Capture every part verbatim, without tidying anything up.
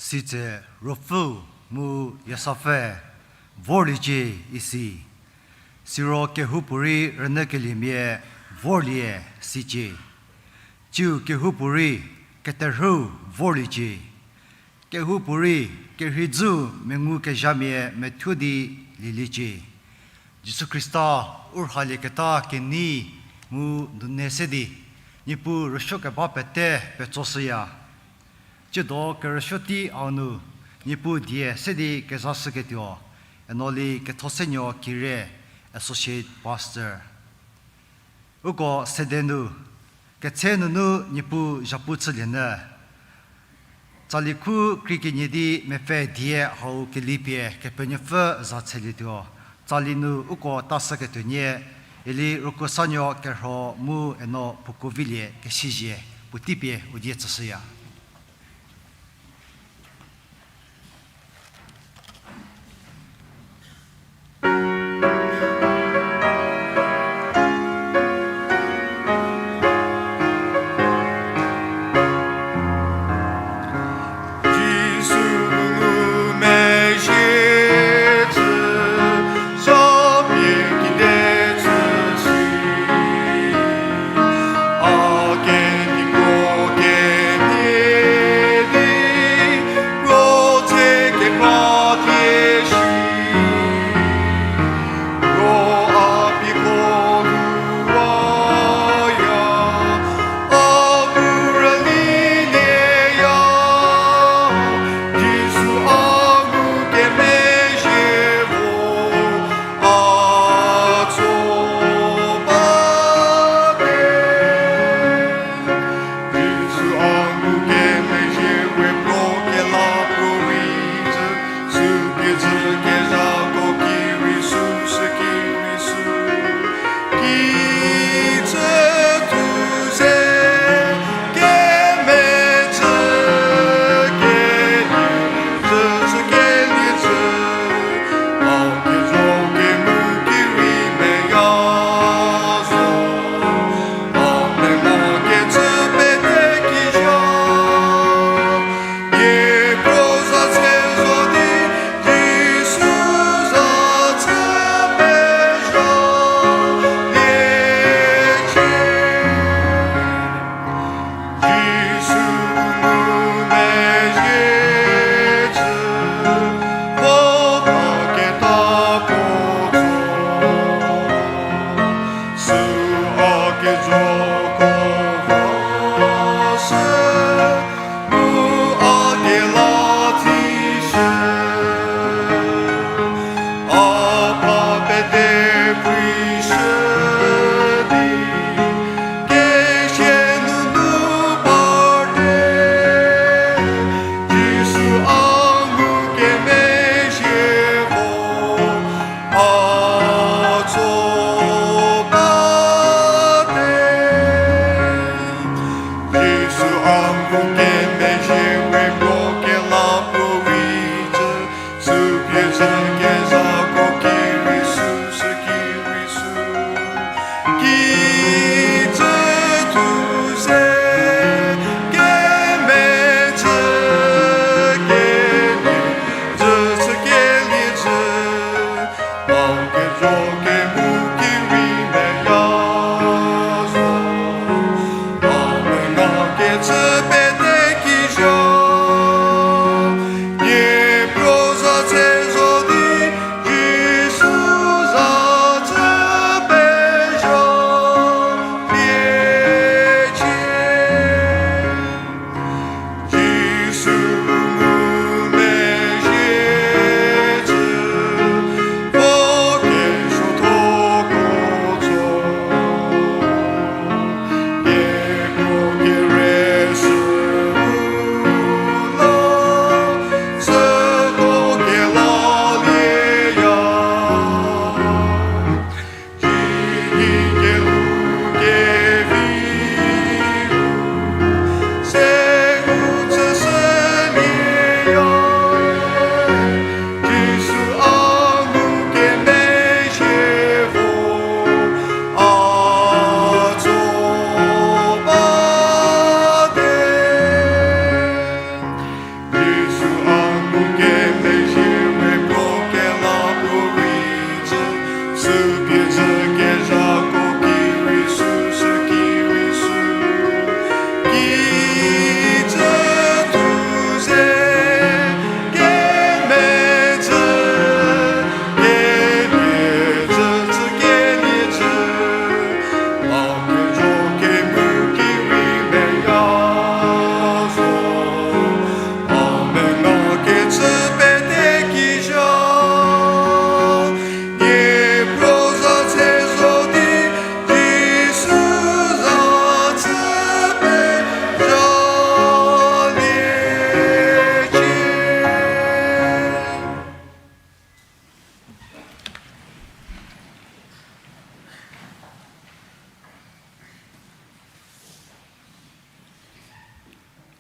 Sitse Ruopfü mu Yiesapfü vorliecie isi. Siro kehoupuorei rünyükeliemia vorlie sicie. Tsiu kehoupuorei keterhüu vorliecie. Kehoupuorei kerhei dzüu mengukezhamia methuo di lieliecie. Jisu Khrista u rhalieketa kenei mu nune se di, Niepuu rüsuokeba pete petsoshüya. Tsiedo kerüsuo tei hau nu, Niepuu die se di kezashüketuo, Enoli Kethosenuo Kire, Associate Pastor. Uko sede nu, ketse nunu Niepuu zhapu chülienyü. Tsali khu krie kenie di mepfü die hau kelipie Kepenuopfü za tselietuo. Tsali nu uko tashüketuo nie, Eli Rokosanuo Kerho mu Eno Pukovilie kesizie puotei pie u die tsüshüya.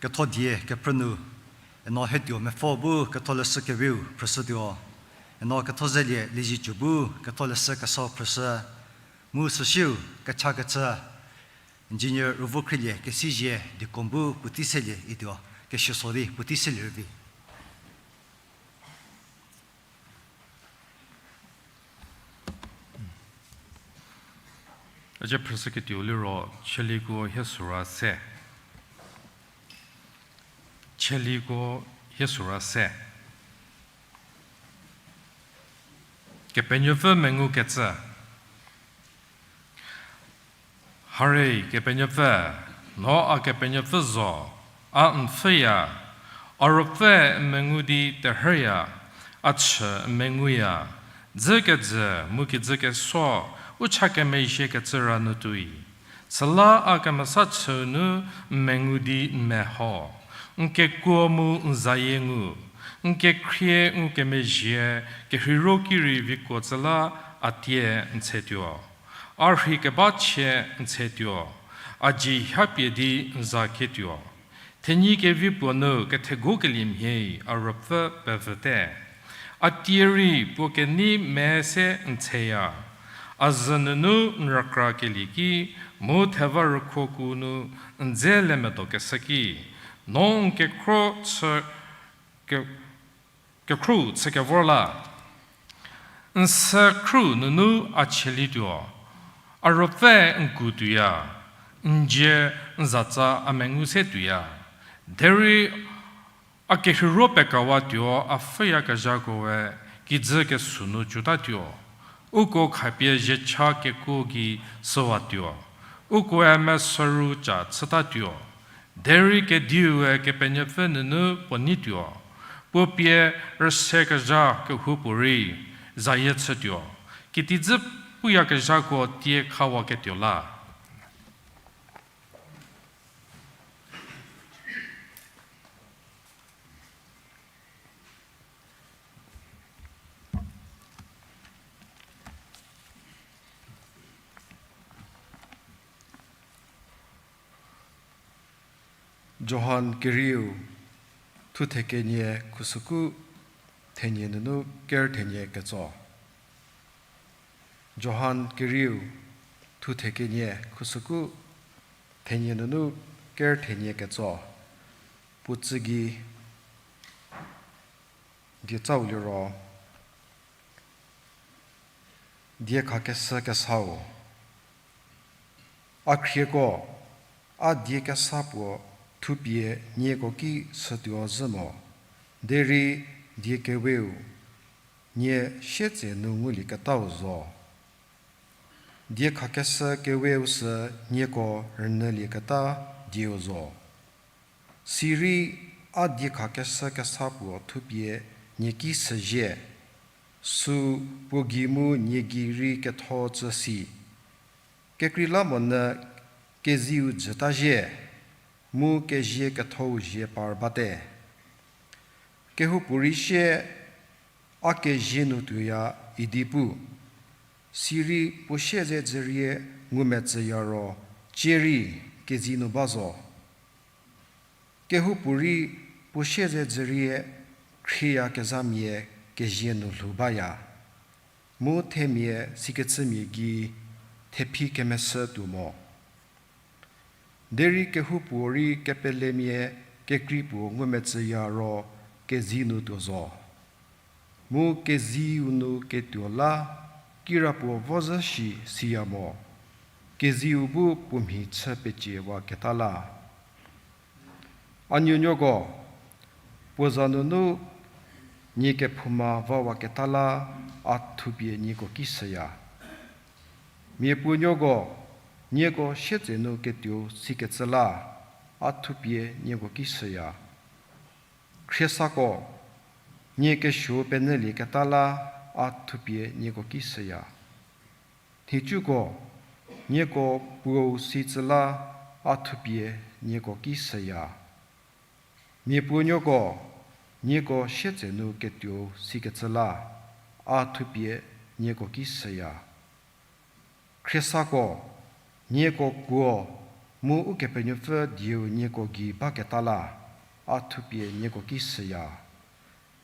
Ketho die kephrü nu, eno Hetuo Mepfo bu ketholeshü keweu phrüshütuo, eno Kethozelie Liezietsu bu ketholeshü kesau phrüshü, mu süsiu kechakechü Engineer Ruovokhrilie Kesizie Deacon bu puotei selie ituo, kesuo so di puotei selie rüvi. Aje phrüshüketuo liro, Chüliko Hiesura se. Chüliko Hiesura se. Kepenuopfü mengukecü. Hare Kepenuopfü, no a Kepenuopfü zo, a n pfhüya, a ruopfü n mengu di terhüya, a chü n menguya, dzükejü mu kijü kesuo, u cha kemezhiekecü ra nu tuoi. Süla a kemesa chüu nu n mengu di n meho, n kekuo mu n zayie ngu, n kekhrie ngukemezhie, kerheiro ki rei vikuo tsü la a tie n tsetuo. A rhei keba chie n tsetuo, a dzie hapie di n za kietuo. Thenyi kevi puo nu kethegokeliemhie a ruopfü pevüte. A tie rei puo kenei me se n tseya. A zhü nunu n rükra kelie ki, mu theva rükhuoku nu n dze le medokeshü ki, no n kekhro chü ke- kekhro chü kevor la. N se khro nunu a chielituo, a ruopfü n ku tuoya, n dzie n zatsa a mengu se tuoya. Derei a kerheiro pekawatuo a pfhüyakezhakoe kijü kesü nu cütatuo. Uko khapie zhiecha kekuo gei süwatuo. Ukoe mesüru ca chütatuo. Derei kediue Kepenuopfü nunu puo neituo. Puo pie rüse kezha kehoupuorei zayie chütuo. Kitijü puyakezhako tie khawaketuo la. Johan kerieu, thuthe kenie khusüku thenie nunu ker thenie ketso. Johan kerieu, thuthe kenie khusüku thenie nunu ker thenie ketso. Puo tsü gei diecau liro, diekhakeshü kesau. A khrieko, a die kesa puo thupie nieko ki shütuo zhü mo, derei die keweu nie sietsenu ngulieketau zo. Diekhakeshü keweu sü nieko rünyülieketa dieu zo. Sirei a diekhakeshü kesa puo thupie nie ki shüzie, sü puo gei mu nie gei rei ketho chü si. Kekreilamonyü kezieu jütazhie, mu kezie kethou zie par bate. Kehoupuorei sie, a kezie nu tuoya idi pu. Sirei puo siezedzürie ngumetsüya ro, cie rei kezie nu ba zo. Kehoupuorei puo siezedzürie khrieyakezhamia kezie nu lhou baya, mu themia sikecümia gei thephi kemeshü tuo mo. Derei kehoupuorei kepelemia kekrei puo ngumetsüya ro kezie nu tuo zo. Mu kezieu nu ketuo la, kirapuo vozhü shi siya mo, kezieu bu puo mhi chü peciewaketa la. A nuonuoko, puo za nunu nie kephouma vawaketa la, a thupie nieko ki shüya. Mia puonuoko, nieko sietsenu ketuou sikecü la, a thupie nieko ki shüya. Khriesako, nie kesuo penyülieketa la, a thupie nieko ki shüya. Nhicuko, nieko puou sicü la, a thupie nieko ki shüya. Mia puonuoko, nieko sietsenu ketuou sikecü la, a thupie nieko ki shüya. Khriesako, nieko kuo, Mu Ukepenuopfü dieu nieko gei baketa la, a thupie nieko ki shüya,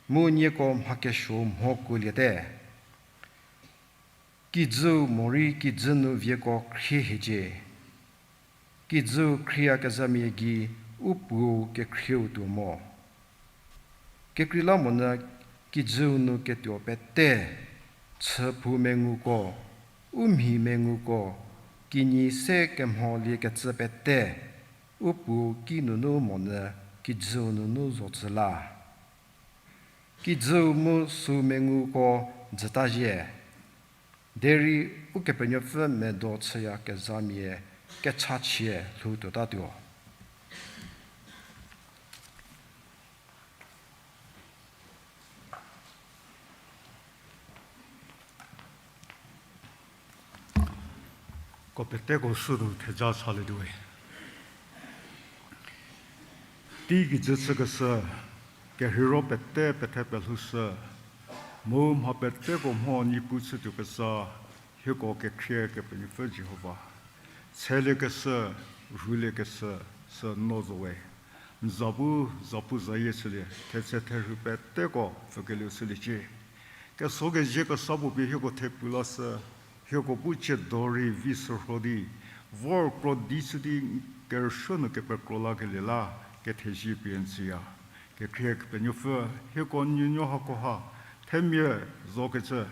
mu nieko mha kesuo mho kuoliete. Kijüu morei kijü nu vieko khrie hiecie. Kijüu khrieyakezhamia gei u Puou kekhrieu tuo mo. Kekreilamonyü kijüu nu ketuo pete, chüphou menguko, u mhi menguko, kinyi se kemholiekecü pete, u Puou kinunu monyü kijüu nunu zocü la. Kijüu mu süu menguko jütazhie, derei Ukepenuopfü medo chüyakezhamia kechachie lhou tuotatuo. Ko peteko sünu theja chalietuowe. Teigei kijü chükeshü, kerheiro pete pethe pelhoushü, mu mha peteko mho Niepuu chütuokeza, hieko kekhrie Kepenuopfü Jihova. Tseliekeshü, rhuliekeshü, sü no zo we. N za bu zapuzayie chülie, thetse therhu peteko pfükelieu chüliecie. Keso kezie kesa puo pie hieko thepu lashü, hieko bu tsiedo rei vi shürho di, vor kro di chü di kerüsuo nu kepekro lakelie la, kethezie pie n tsüya. Kekhrie Kepenuopfü, hieko nuonuo hakoha, themia zokecü,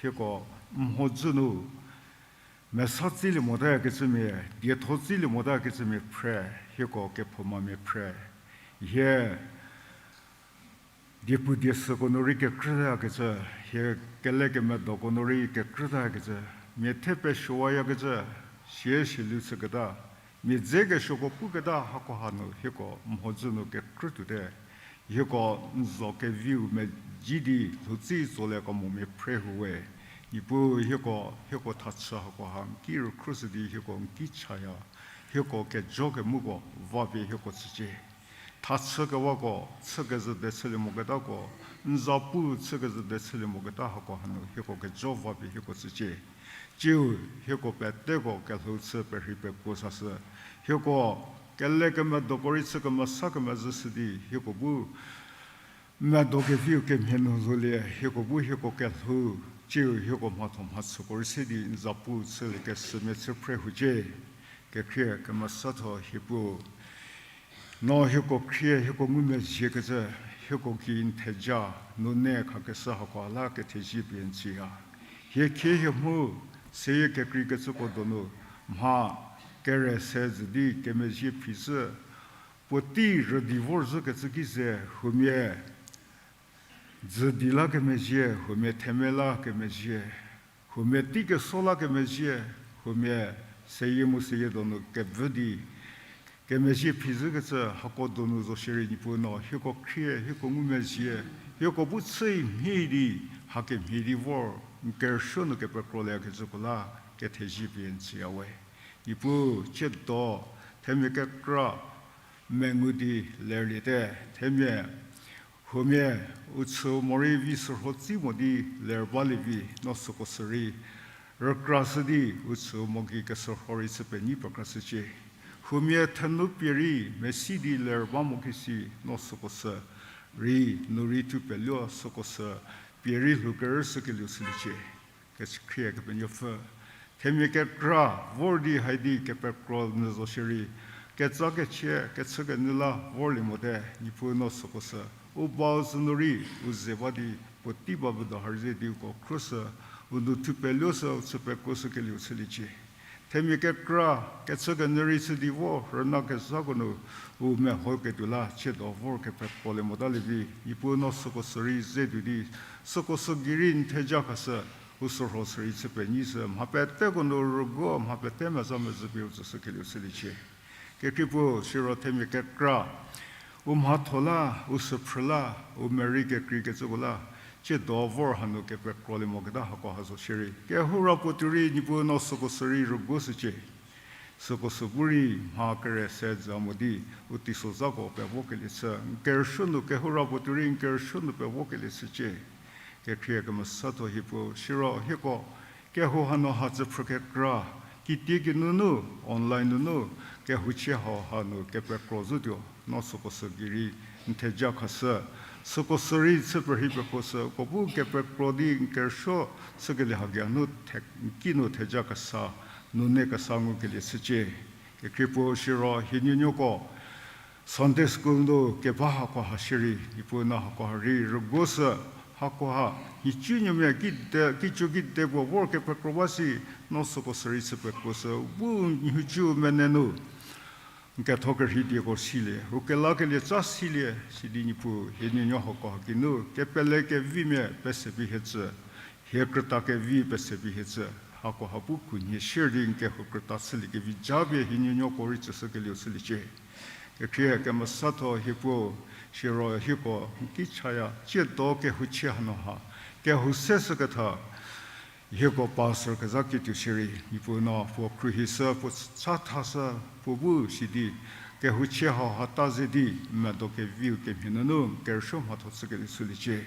hieko mhodzü nu mesa tsilie motakecümia, dietho tsilie motakecümia phre, hieko kephoumamia phre. Hie diepu diesüko nu rei kekrütakecü, hie kelekemedoko nu rei kekrütakecü, mia the pesuowayakecü, sie sielu chüketa, mia dze kesuoko puketa hakoha nu hieko mhodzü nu kekrü tuote. Hieko n zo keviu medzi di lhoutsi tsolie kemomia phre huwe. Niepuu hieko, hieko thachü hakoha n ki rükhrushü di hieko n ki chaya. Hieko kejo kemuko vapie hieko tsücie. Thachü kewako chükezhü de chülie moketako, n za pu chükezhü de chülie moketa hako hanu hieko kejo vapie hieko tsücie. Tsiu hieko peteko kelhou chü perhei pekuo sashü. Hieko kelekemedoko rei chü kemesa kemezhüshü di hieko bu medo keviu kemhie nu lhoulie, hieko bu hieko kelhou, tsiu hieko mhatho mhachüko rei se di n za pu chülie kesümia chü phre hucie. Kekhrie kemesatho hie pu. No hieko khrie, hieko ngumezhiekecü, hieko gei n theja, nune khakeshü hako la kethezie pie n tsüya. Hie khie hie mhu, seyie kekreikecüko donu, mha kere se zhü di kemezhie phi zhü, puotei rüdi vorzhükecü ki ze, huomia dzü di la kemezhie, huomia themia la kemezhie, huomia tei keso la kemezhie, huomia seyie mu seyie donu kevü di kemezhie phi zhükecü hako donu zo shierei Niepuu no hieko khrie, hieko ngumezhie, hieko bu chü mhie di, hakemhie di vor, n kerüsuo nu kepekrolieyakecüko la kethezie pie n tsüya we. Niepuu tsiedo, themia kekra mengu di lerliete, themia huomia u chüu morei vi shürho tsi mo di ler balie vi no süko sü rei rükrashü di u chüu mo gei keshürho rei chü penyi pekrashücie. Huomia thenu pie rei mesi di ler ba mo kisi no süko sü rei nu rei thupeluo süko sü pie rei lhou kerüshükelieu chüliecie. Kekhrie Kepenuopfü, themia kekra vor di hai di kepekro nyü zo shierei, ketsa kechie kechükenyü la vorlie mote, Niepuu no süko sü u bau zhü nu rei u ze ba di puotei ba bu do ha rei ze di uko khrüshü, u nu thupeluo sü u chü pekuoshükelieu chüliecie. Themia kekra kechükenyü rei chü di vo rüna kezhako nu u mehoketuo la tsiedo vor kepekrolie motalie vi, Niepuu no süko sü rei ze tuo di, süko sü gei rei n theja khashü, u shürho sü rei chü penyi sü mha peteko nu rüguo mha pete meza mezhü pie u tsüshükelieu chüliecie. Kekhrie pu siro themia kekra u mhatho la, u süphrü la, u merei kekreikecüko la tsiedo vor hanu kepekrolie moketa hako ha zo shierei, kehoura puo tuo rei Niepuu no süko sü rei rüguoshücie. Süko sü bu rei mha kere se za mo di u teisozhako pevokelie chü, n kerüsuo nu kehoura puo tuo rei n kerüsuo nu pevokelie chücie. Kekhrie kemesatho hie pu siro hieko kehou hanu ha tsüphrü kekra Kitie kinunu, online nunu, kehouchie hau hanu kepekro zhütuo, no süko sü gei rei n theja khashü. Süko sü rei chü perhei pekuo sü, uko bu kepekro di n kerüsuo chükelie hagei nu the-, n ki nu theja kesa, nune kesa ngukelie chücie. Kekhrie puo siro hie nuonuoko Sunday school nu keba hakoha shierei, Niepuu no hakoha rei rüguoshü, hakoha nhicunuomia kide, kicu kide puo vor kepekro ba si, no süko sü rei chü pekuo sü, bu nhicu mene nu n ketho kerhei dieko silie, u kelakelie tsa silie, sidi Niepuu hie nuonuo hakoha geinu, kepele kevimia pese pie hie tsü, hie krüta kevi pese pie hie tsü, hakoha bu khunhie shierei n kehou krüta chülie kevi japie hie nuonuoko rei tsüshükelieu chüliecie. Kekhrie kemesatho hie puo, siro hieko n ki chaya, tsiedo kehouchie hanu ha, kehou se shüketha, hieko pastor kezha kituo shierei, Niepuu no puo khruohishü, puo chathashü, puo bu sidi, kehouchie hau hata ze di, medo keviu kemhie nunu, kerüsuo mhatho chükelie chüliecie.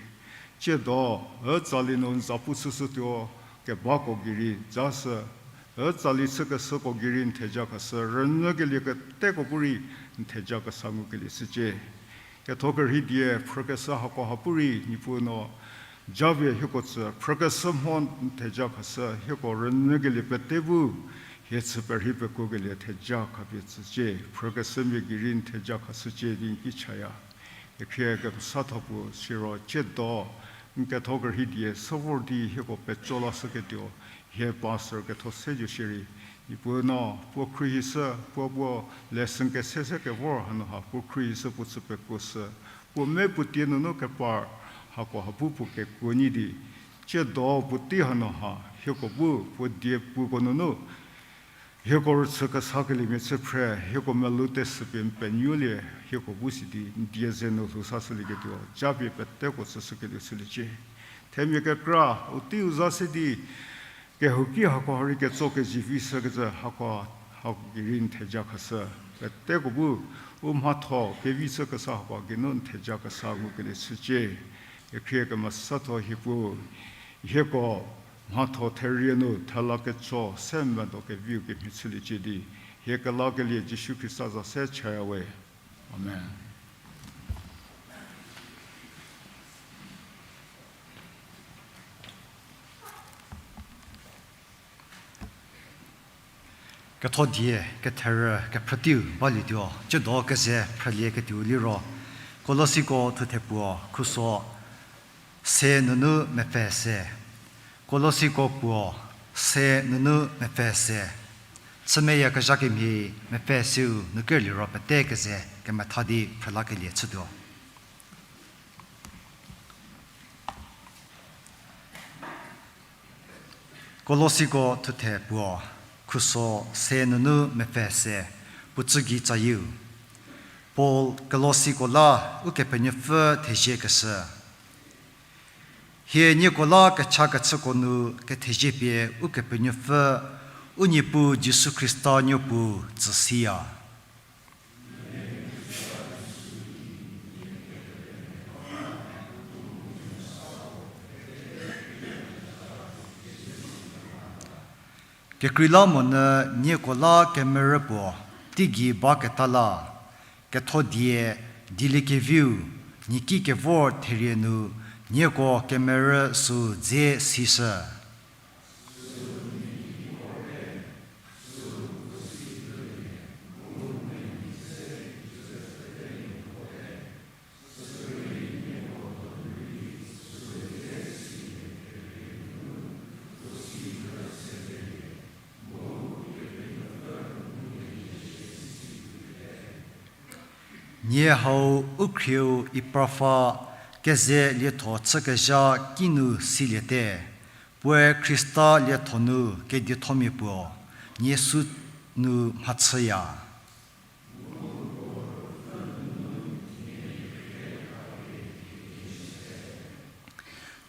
Tsiedo, ütsali nu n za pu chüshütuo, kebako gei rei, jashü, ütsali chükeshüko gei rei n theja khashü, rünyükelie keteko bu rei n theja kesa ngukelie chücie. Ketho kerhei die, phrükeshü hakoha bu rei, Niepuu no, japie hieko tsü, phrükeshü mho n theja khashü, hieko rünyükelie pete bu, hie chü perhei pekuokelie theja khapie tsücie, phrükeshümia gei rei n theja khashücie di n ki chaya. Kekhrie kemesatho puo siro tsiedo, n ketho kerhei die, sü vor di hieko peco lashüketuo, hie pastor ketho se zo shierei, Niepuu no, puo khruohishü, puo puo lesson kese se kevor hanu ha, puo khruohishü puo chü pekuoshü, puo me puo tie nunu kepar, hakoha bu puo kekuo nyi di, tsiedo puotei hanu ha, hieko bu, puo die puko nunu, hieko rüchü kesakeliemia chü phre, hieko melou tesüpie n penuolie, hieko bu sidi n die ze nu lhou sashülieketuo, japie peteko chüshükelieu chüliecie. Themia kekra, u teiu za se di, kehouki hakoha rei ketso kezivi shükecü hako, hako gei rei n theja khashü, peteko bu, u mhatho kevi chükeshü hakoha geinu n theja kesa ngukelie chücie. Kekhrie kemesatho hie puo, hieko mhatho therie nu thela ketso se medo keviu kemhie chüliecie di, hie kelakelie Jisu Khrista za se chaya we. Amen. Ketho die ketherü kephrüteiu balietuo, tsiedo keze phrülieketuo liro, Kolosiko thuthe puo, khuso se nunu mepfü se. Kolosiko puo, se nunu mepfü se. Chümeyakezha kemhie mepfü seu nu kerliro pete keze kemetha di phrülakelie chütuo. Kolosiko thuthe puo, khuso se nunu mepfü se, puo tsügei tsayieu. Paul Kolosiko la Ukepenuopfü theziekeshü. Hie nieko la kechakechüko nu kethezie pie Ukepenuopfü, u Niepuu Jisu Khrista nuo puo tsüsiya. Kekreilamonyü nieko la kemerü puo teigei baketa la, ketho die dieliekeviu, nieki kevor therie nu nieko kemerü sü dze sishü. Nie hau u khrieu Epafra keze lietho chükezha kinu siliete, puoe Khrista lietho nu kediethomia puo, nie sünu mhachüya.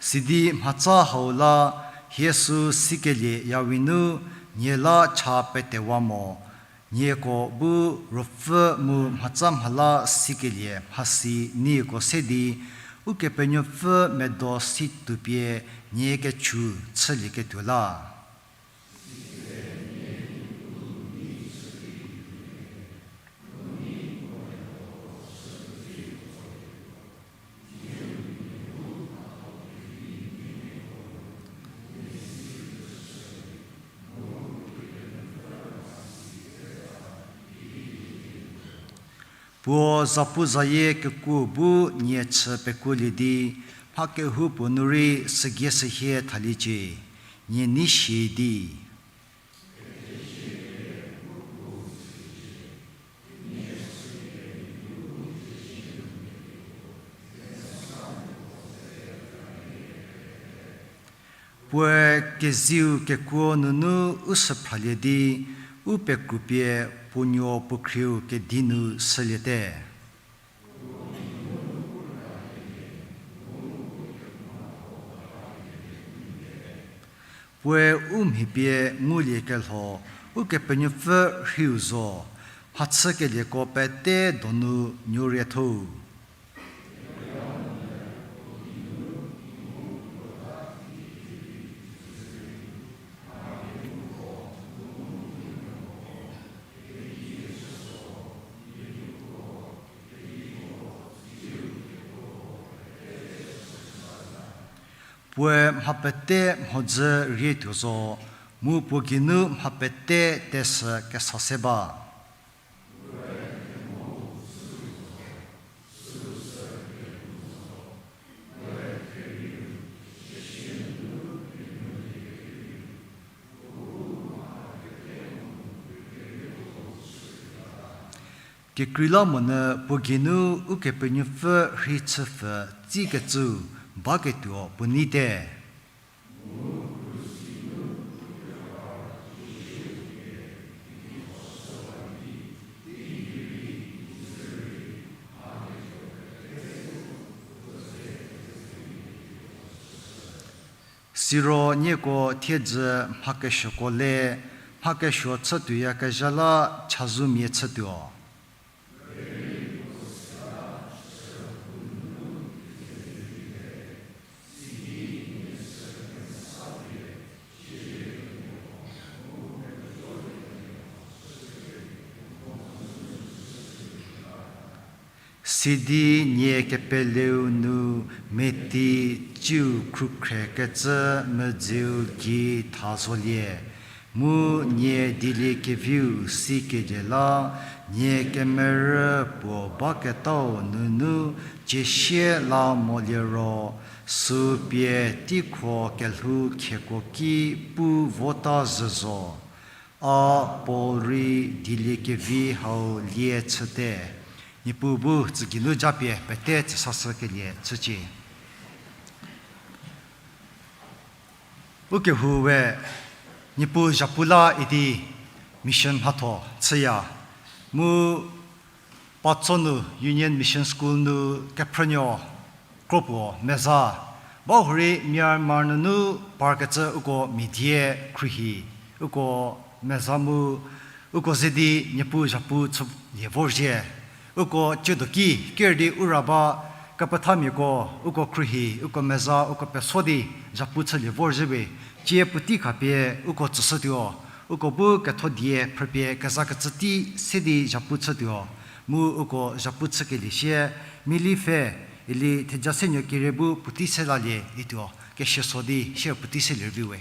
Sidi mhatsa hau la hie sü sikelieyawe nu nie la cha petewa mo, nieko bu Ruopfü mu mhatsa mhala sikelie mhasi nieko se di, Ukepenuopfü medo si tuopie nie kechu chülieketuo la. Puo zapuzayie kekuo bu nie chü pekuolie di, mha kehoupuo nu rei sügie sehie thaliecie, nie nei sie di. Puoe keziu kekuo nunu u süphralie di, u pekrupie puo nuo puo khrieu kedi nu shüliete. Puoe u mhi pie ngulie kelho, Ukepenuopfü rhiu zo, mhachükelieko pete donu nuoriethou. Puoe mha pete mhodzü rietuo zo, mu puo geinu mha pete tesü kesa se ba. Kekreilamonyü puo geinu Ukepenuopfü rhei chüpfü tsikecü baketuo puo neite. Siro nieko thiedzü mha kesuoko le, mha kesuo chütuoyakezha la chazou mia chütuo. Sidi nie kepeleu nu meti ciu khrükhrekecü medzeu gei tha zolie, mu nie dieliekeviu sikelie la, nie kemerü puo baketau nunu ciesie la moliro, sü pie teikhro kelhou khieko ki pu vota zhü zo. A Paul rei dieliekevi hau lie chüte. Niepuu bu tsü geinu japie pete tsüsashükelie chücie. Ukehou we, Niepuu zhapu la idi mission mhatho chüya. Mu Patso nu Union Mission School nu kephrünuo kropuo meza. Bahurei Myanmar nunu parkecü uko mia die khruohi, uko meza mu uko ze di Niepuu zhapu chülie vorzhie. Uko ciedo ki ker di u ra ba kepethamiako, uko khruohi, uko meza, uko peso di zhapu chülie vorzhie we. Cie puotei khapie uko tsüshütuo, uko bu ketho die phrüpie kezakecü tei se di zhapu chütuo, mu uko zhapu chükelie sie, mili pfhe, ili thejasenuo kire bu puotei se lalie ituo, kesie so di sie puotei selie rüvi we.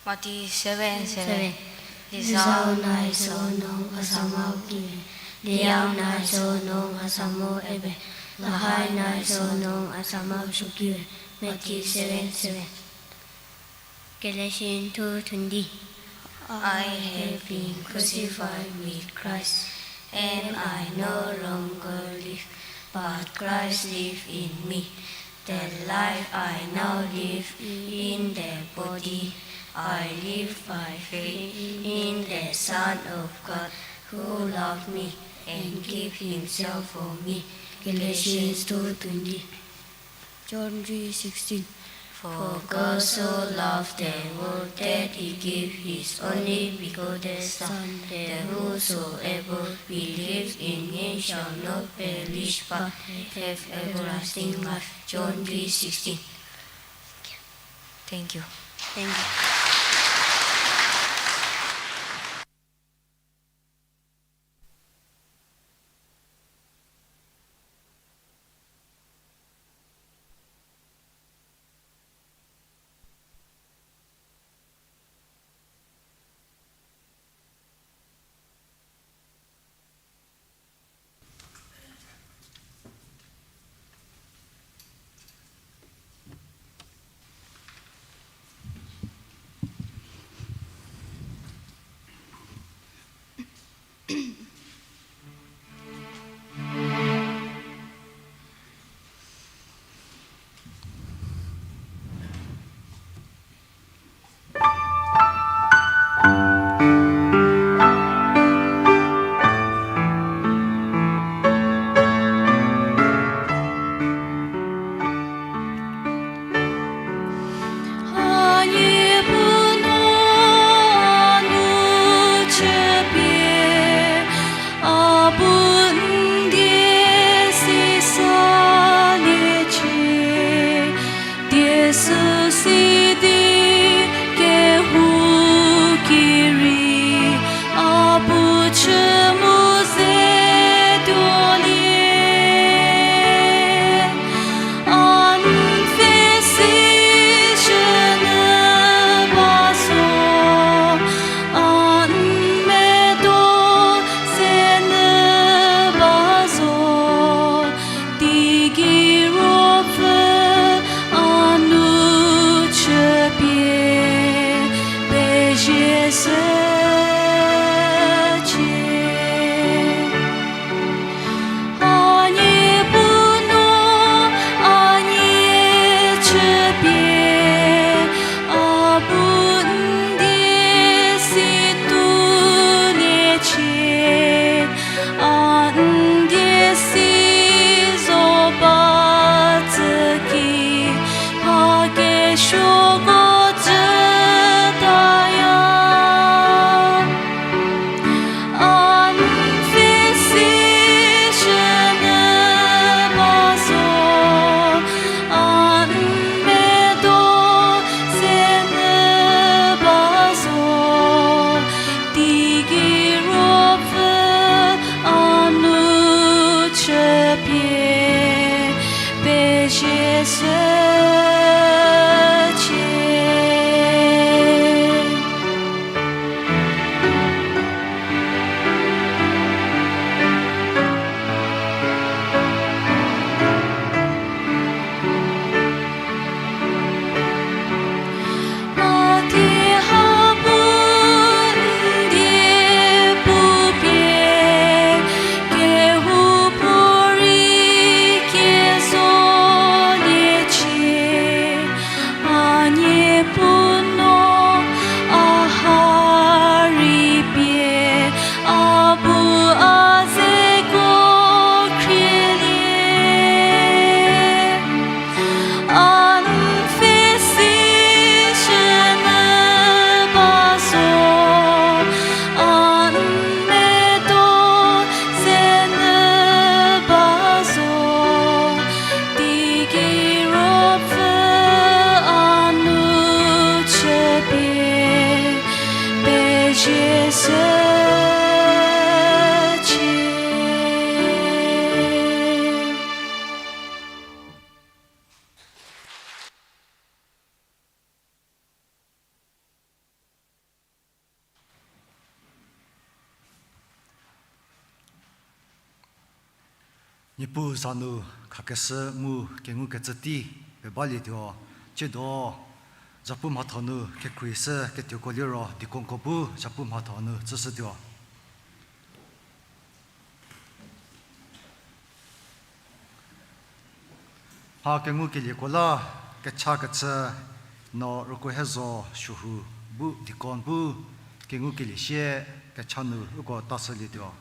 Mati seven seven. Lizau nai so nung asamau kiwe, Liau nai so nung asamau ebe, Lahai nai so nung asamau sukiwe. Mati seven seven. Galatians two twenty. I have been crucified with Christ, and I no longer live, But Christ live in me. The life I now live in the body, I live by faith in the Son of God, who loved me and gave himself for me. Galatians two twenty. John three sixteen. For God so loved the world that he gave his only begotten Son, that whosoever believes in him shall not perish but have everlasting life. John three sixteen. Thank you. Thank you. Niepuu za nu khakeshü mu kengukecü tei pebalietuo, tsiedo zhapu mhatho nu kekreishü ketuoko liro deaconko bu zhapu mhatho nu tsüshütuo. A kengukelieko la, kecha kechü no Rükohezo Suohu bu deacon bu kengukelie sie kecha nu uko ta shülietuo.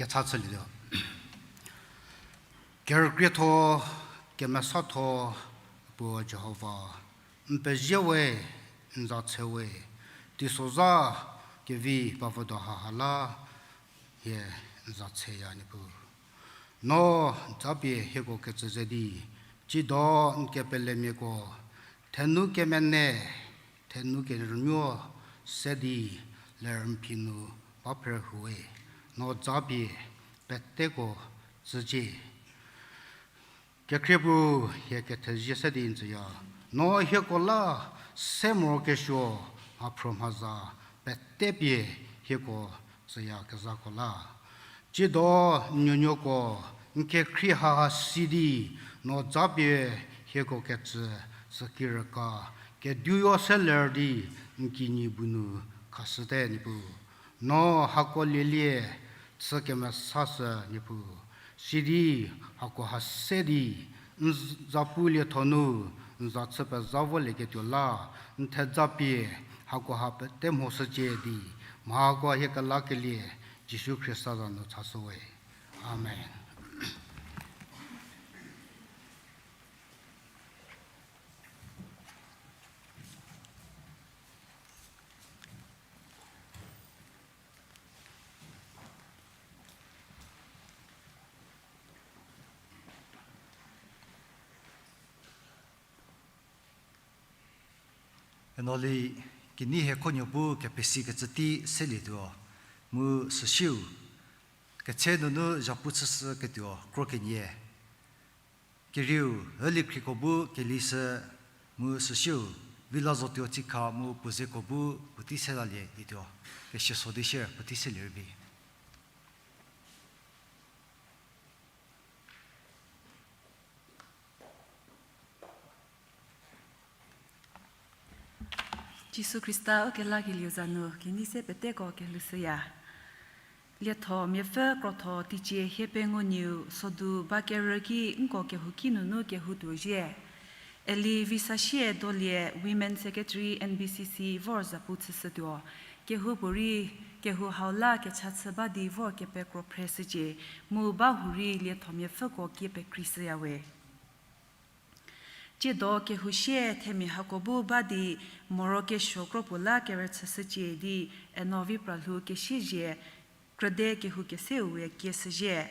Kecha chülietuo. Kerükrietho, kemesatho, Puo Jihova, n pezie we, n za tse we, teisozha kevi bavüdo haha la, hie n za tseya Niepuu. No japie hieko kecü ze di, cido n kepelemiako, thenu kemene, thenu kerünuo se di, ler n phi nu ba phrü huwe, no japie peteko tsücie. Kekhrie Puo, hie kethezie se di n tsüya. No hieko la se morokesuo, mhaphro mhaza pete pie hieko tsüyakezhako la, cido n nuonuoko n kekhrie haha si di, no japie hieko kecü süki rüka, keduyo se ler di n kinyi bu nu khashüte Niepuu. No hako lielie chü kemesashü Niepuu, sidi hako ha se di n zapu lietho nu n za chü pezha volieketuo la n theja pie hako ha pete mhoshücie di, mha hako hie kelakelie Jisu Khrista za nu chashüwe. Amen. Eno li kenei hie khuonuo bu kepesikecü tei selietuo, mu süsiu ketse nunu zhapu chüshüketuo kro kenie. Kerieu, Ülikhriko bu kelishü, mu süsiu Vilazotuo Tsikha mu puo zeko bu puotei selalie ituo, kesieso di shie puotei selie rübei. Jisu Khrista ukelakelieu za nu kenei se peteko kelhoushüya. Lietho miapfü krotho teicie hie pengou nieu sodu ba kerü ki nko kehouki nunu kehou tuo zhie. Eli Visasie Dolie, Women Secretary, N B C C vor zapu chüshütuo. Kehoupuorei kehou hau la kecha chü ba di vor kepekro phreshücie, mu ba hurei lietho miapfüko kie pekreishüyawe. Tsiedo kehou sie themia hako bu ba di morokesuo kropuo la kerüchüshücie di Eno Vipralhou Kesiezhie, krüde kehou keseu we kieshüzhie.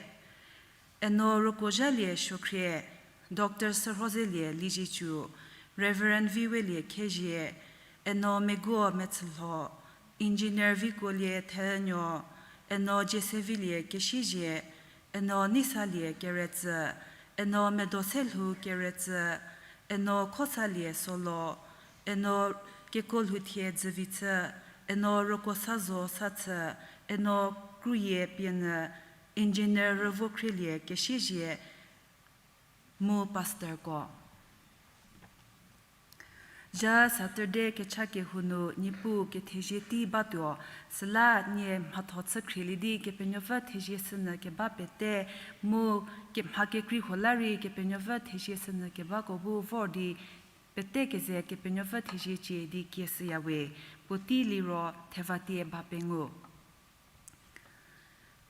Eno Rükuozhalie Suokhrie, Doctor Sürhozelie Liezietsu, Reverend Viwelie Khiezhie, Eno Meguo Metsülho, Engineer Vikuolie Theünuo, Eno Jiesevilie Kesiezhie, Eno Neisalie Keretsü, Eno Medoselhou Keretsü, Eno Khosalie Solo, Eno Kekolhouthie Dzüvitshü, Eno Rükuosazo Sathü, Eno Kruyie Pienyü, Engineer Rüvokhrielie Kesiezhie, mu pastorko. Zha Saturday kecha kehou nu Niepuu kethezie tei batuo, süla nie mhatho chü khrielie di Kepenuopfü thezie shünyü keba pete, mu ke- mha kekrei huo la rei Kepenuopfü thezie shünyü kebako bu vor di pete keze Kepenuopfü thezie cie di kieshüyawe, puotei liro thevatie ba pengou.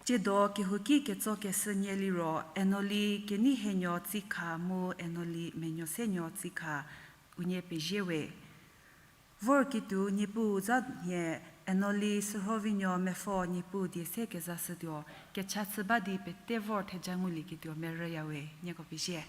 Tsiedo kehouki ketsokeshü nie liro, Enoli Keneihenuo Tsikha mu Enoli Menuosenuo Tsikha unie pezie we. Vor kituo Niepuu za nhie, Enoli Sürhovinuo Mepfo Niepuu die se kezashütuo, kecha chü ba di pete vor theja ngulieketuo merüyawe, nieko pezie.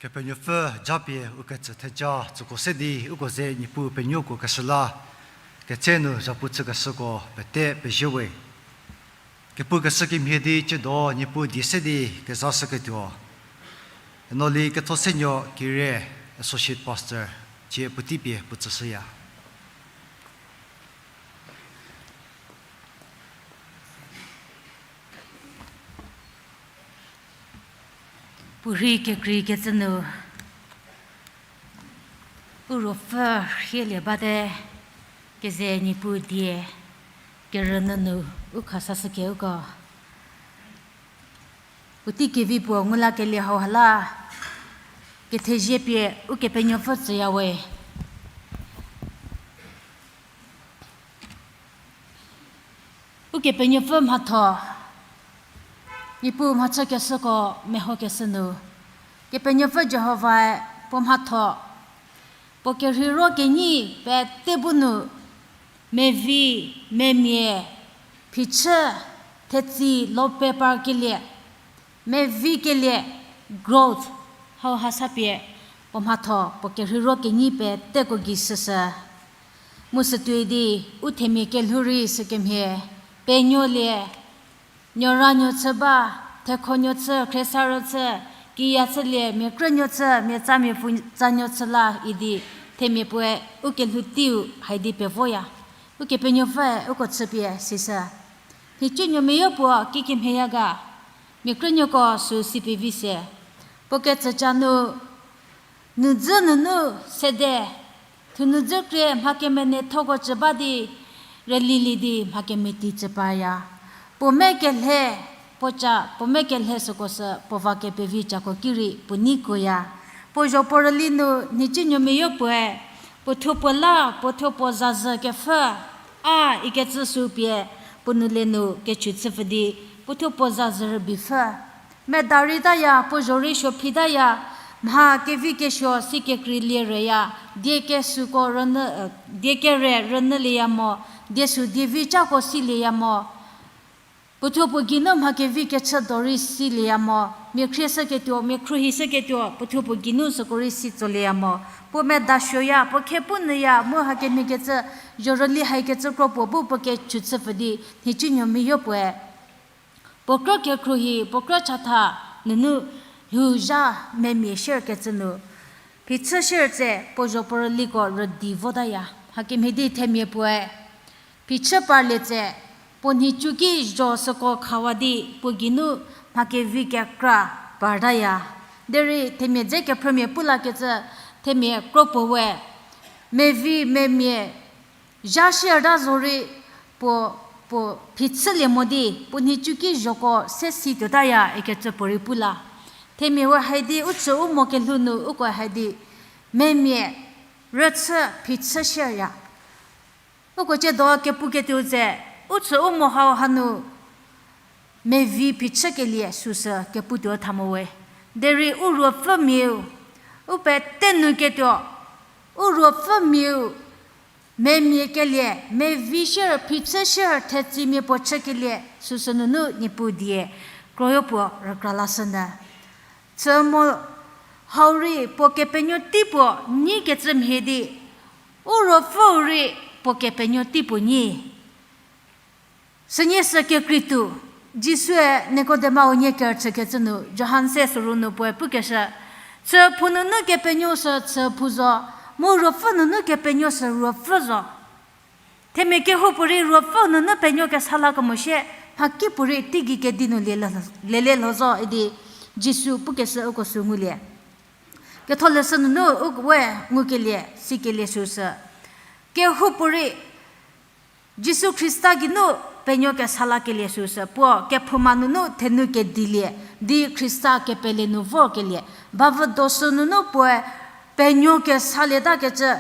Kepenuopfü japie u ketsü theja tsüko se di uko ze Niepuu penuoko keshü la, ketse nu zhapu chükeshüko pete pezie we. Kepukeshü kemhie di tsiedo Niepuu die se di kezashüketuo, Enoli Kethosenuo Kire, Associate Pastor, cie puotei pie puo tsüshüya. Puorhi kekreikecü nu, u ruopfü rhielie bate, keze Niepuu die, kerünyü nu u khasashüke uko. Puotei kevi puo ngu lakelie hauha la, kethezie pie Ukepenuopfü tsüya we. Ukepenuopfü mhatho, Niepuu mhachükeshüko mehokeshü nu, Kepenuopfü Jihovae puo mhatho, puo kerheiro kenyi pete bu nu, mevi, memia, phichü, thetsi, lope parkelie, mevikelie, growth, hauha sa pie, puo mhatho, puo kerheiro kenyi peteko gei shüshü. Mu sütuoi di, u themia kelhou rei sükemhie, penuolie, nuoranuo chü ba, thekhonuo chü, khriesarüü chü, kiya chülie, mia krünuo chü, mia tsa mia pfutsanuo chü la idi, themia puoe, u kelhou teiu haidi pevoya. Ukepenuopfüe uko chüpie sishü. Nhicunuo meyo puo kikemhieya ga, mia krünuoko sü si pevi se. Puo ketsüca nu, nudzü nunu sede, thunu dzükrie mha kemenethoko cü ba di, rülilie di mha kemeti cü paya. Puo me kelhe, puo ca, puo me kelhe süko sü, puo va kepevi cako ki rei puo neikoya. Puo zho puo rüli nu nhicunuo meyo puoe, puo thuo puo la, puo thuo puo zazü kepfhü, a ikecü sü pie, puo nu le nu kechü chüpfü di, puo thuo puo zazü rübei pfhü. Meda reitaya, puo zho rei suo phitaya, mha kevi kesuo si kekreilie rüya, die kesuoko rünyü, die kere rünyülieya mo, die sü dievi cako silieya mo. Puo thuo puo geinu mha kevi kechü do rei silieya mo, mia khrieshüketuo, mia khruohishüketuo, puo thuo puo geinu süko rei si tsolieya mo. Puo meda suoya, puo khe pu nyüya, mu hakemhie kecü, zho rüli haikecü kro puo bu puo kechü chüpfü di, nhicunuo meyo puoe. Puo krü kekhruohi, puo krü chatha, nunu lhou zha memia shierkecü nu. Phichü shier tse, puo zho puo rüliko rüdi votaya. Hakemhie di themia puoe. Phichü parlie tse, puo nhicu ki zho süko khawa di, puo geinu mha kevi kekra partaya. Derei themia dze kephrümia pu lakecü, themia kro puo we. Mevi, memia, zha shierta zorei puo, puo phichülie mo di, puo nhicu ki zhoko se si tuotaya ikecü puorei pu la. Themia we haidi u chü u mo kelhou nu uko haidi, memia, rüchü phichü shierya. Uko ciedo kepuketuo tse, u chü u mo hau hanu, mevi phichükelie süsü keputuo tha mo we. Derei u ruopfümiau, u pete nu ketuo, u ruopfümiau, memia kelie, mevi shier, phichü shier, thetsimia puo chükelie, süsü nunu Niepuu die, kroyo puo rükra lashünyü. Chü mo hau rei puo kepenuo tei puo nyikecü mhie di, u ruopfüu rei puo kepenuo tei puo nyi. Sünie sü kekreitu, Jisue Nikodemau nie kerüchükecü nu, Johan se süru nu puoe pukeshü, chü phou nunu kepenuo sü chü phou zo, mu ruopfü nunu kepenuo sü ruopfü zo. Themia kehoupuorei ruopfü nunu penuo kesa la kemo shie, mhakipuo rei teigei kedi nu lele lho zo idi Jisu pukeshü uko sü ngulie. Ketholeshü nunu u we ngukelie, sikelie süsü. Kehoupuorei Jisu Khrista geinu penuo kesa lakelie süsü, puo kephouma nunu thenu kedilie, di Khrista kepele nu vorkelie, bavüdo sü nunu puoe penuo kesalieta kecü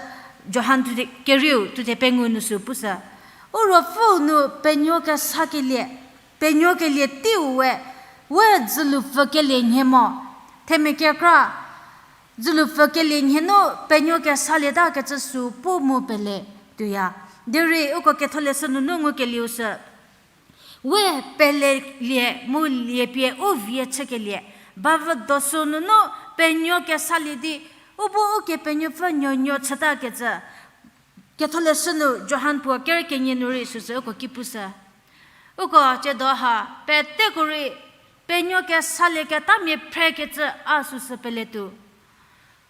Johan thuthe-, kerieu thuthe pengou nu sü pushü. U ruopfüu nu penuo kesakelie, penuokelie teiu we, we dzülupfükelie nhie mo, themia kekra, dzülupfükelie nhie nu penuo kesalieta kecü sü pu mu pele tuoya. Derei uko Ketholeshü nunu ngukelieu sü, we pelelie mu liepie u vie chükelie, bavüdo sü nunu penuo kesalie di, u bu Ukepenuopfü nuonuo chütakecü. Ketholeshü nu Johan puo ker kenie nu rei süsü uko ki pushü. Uko tsiedo ha, peteko rei, penuo kesalieketamia phrekecü a süsü peletuo.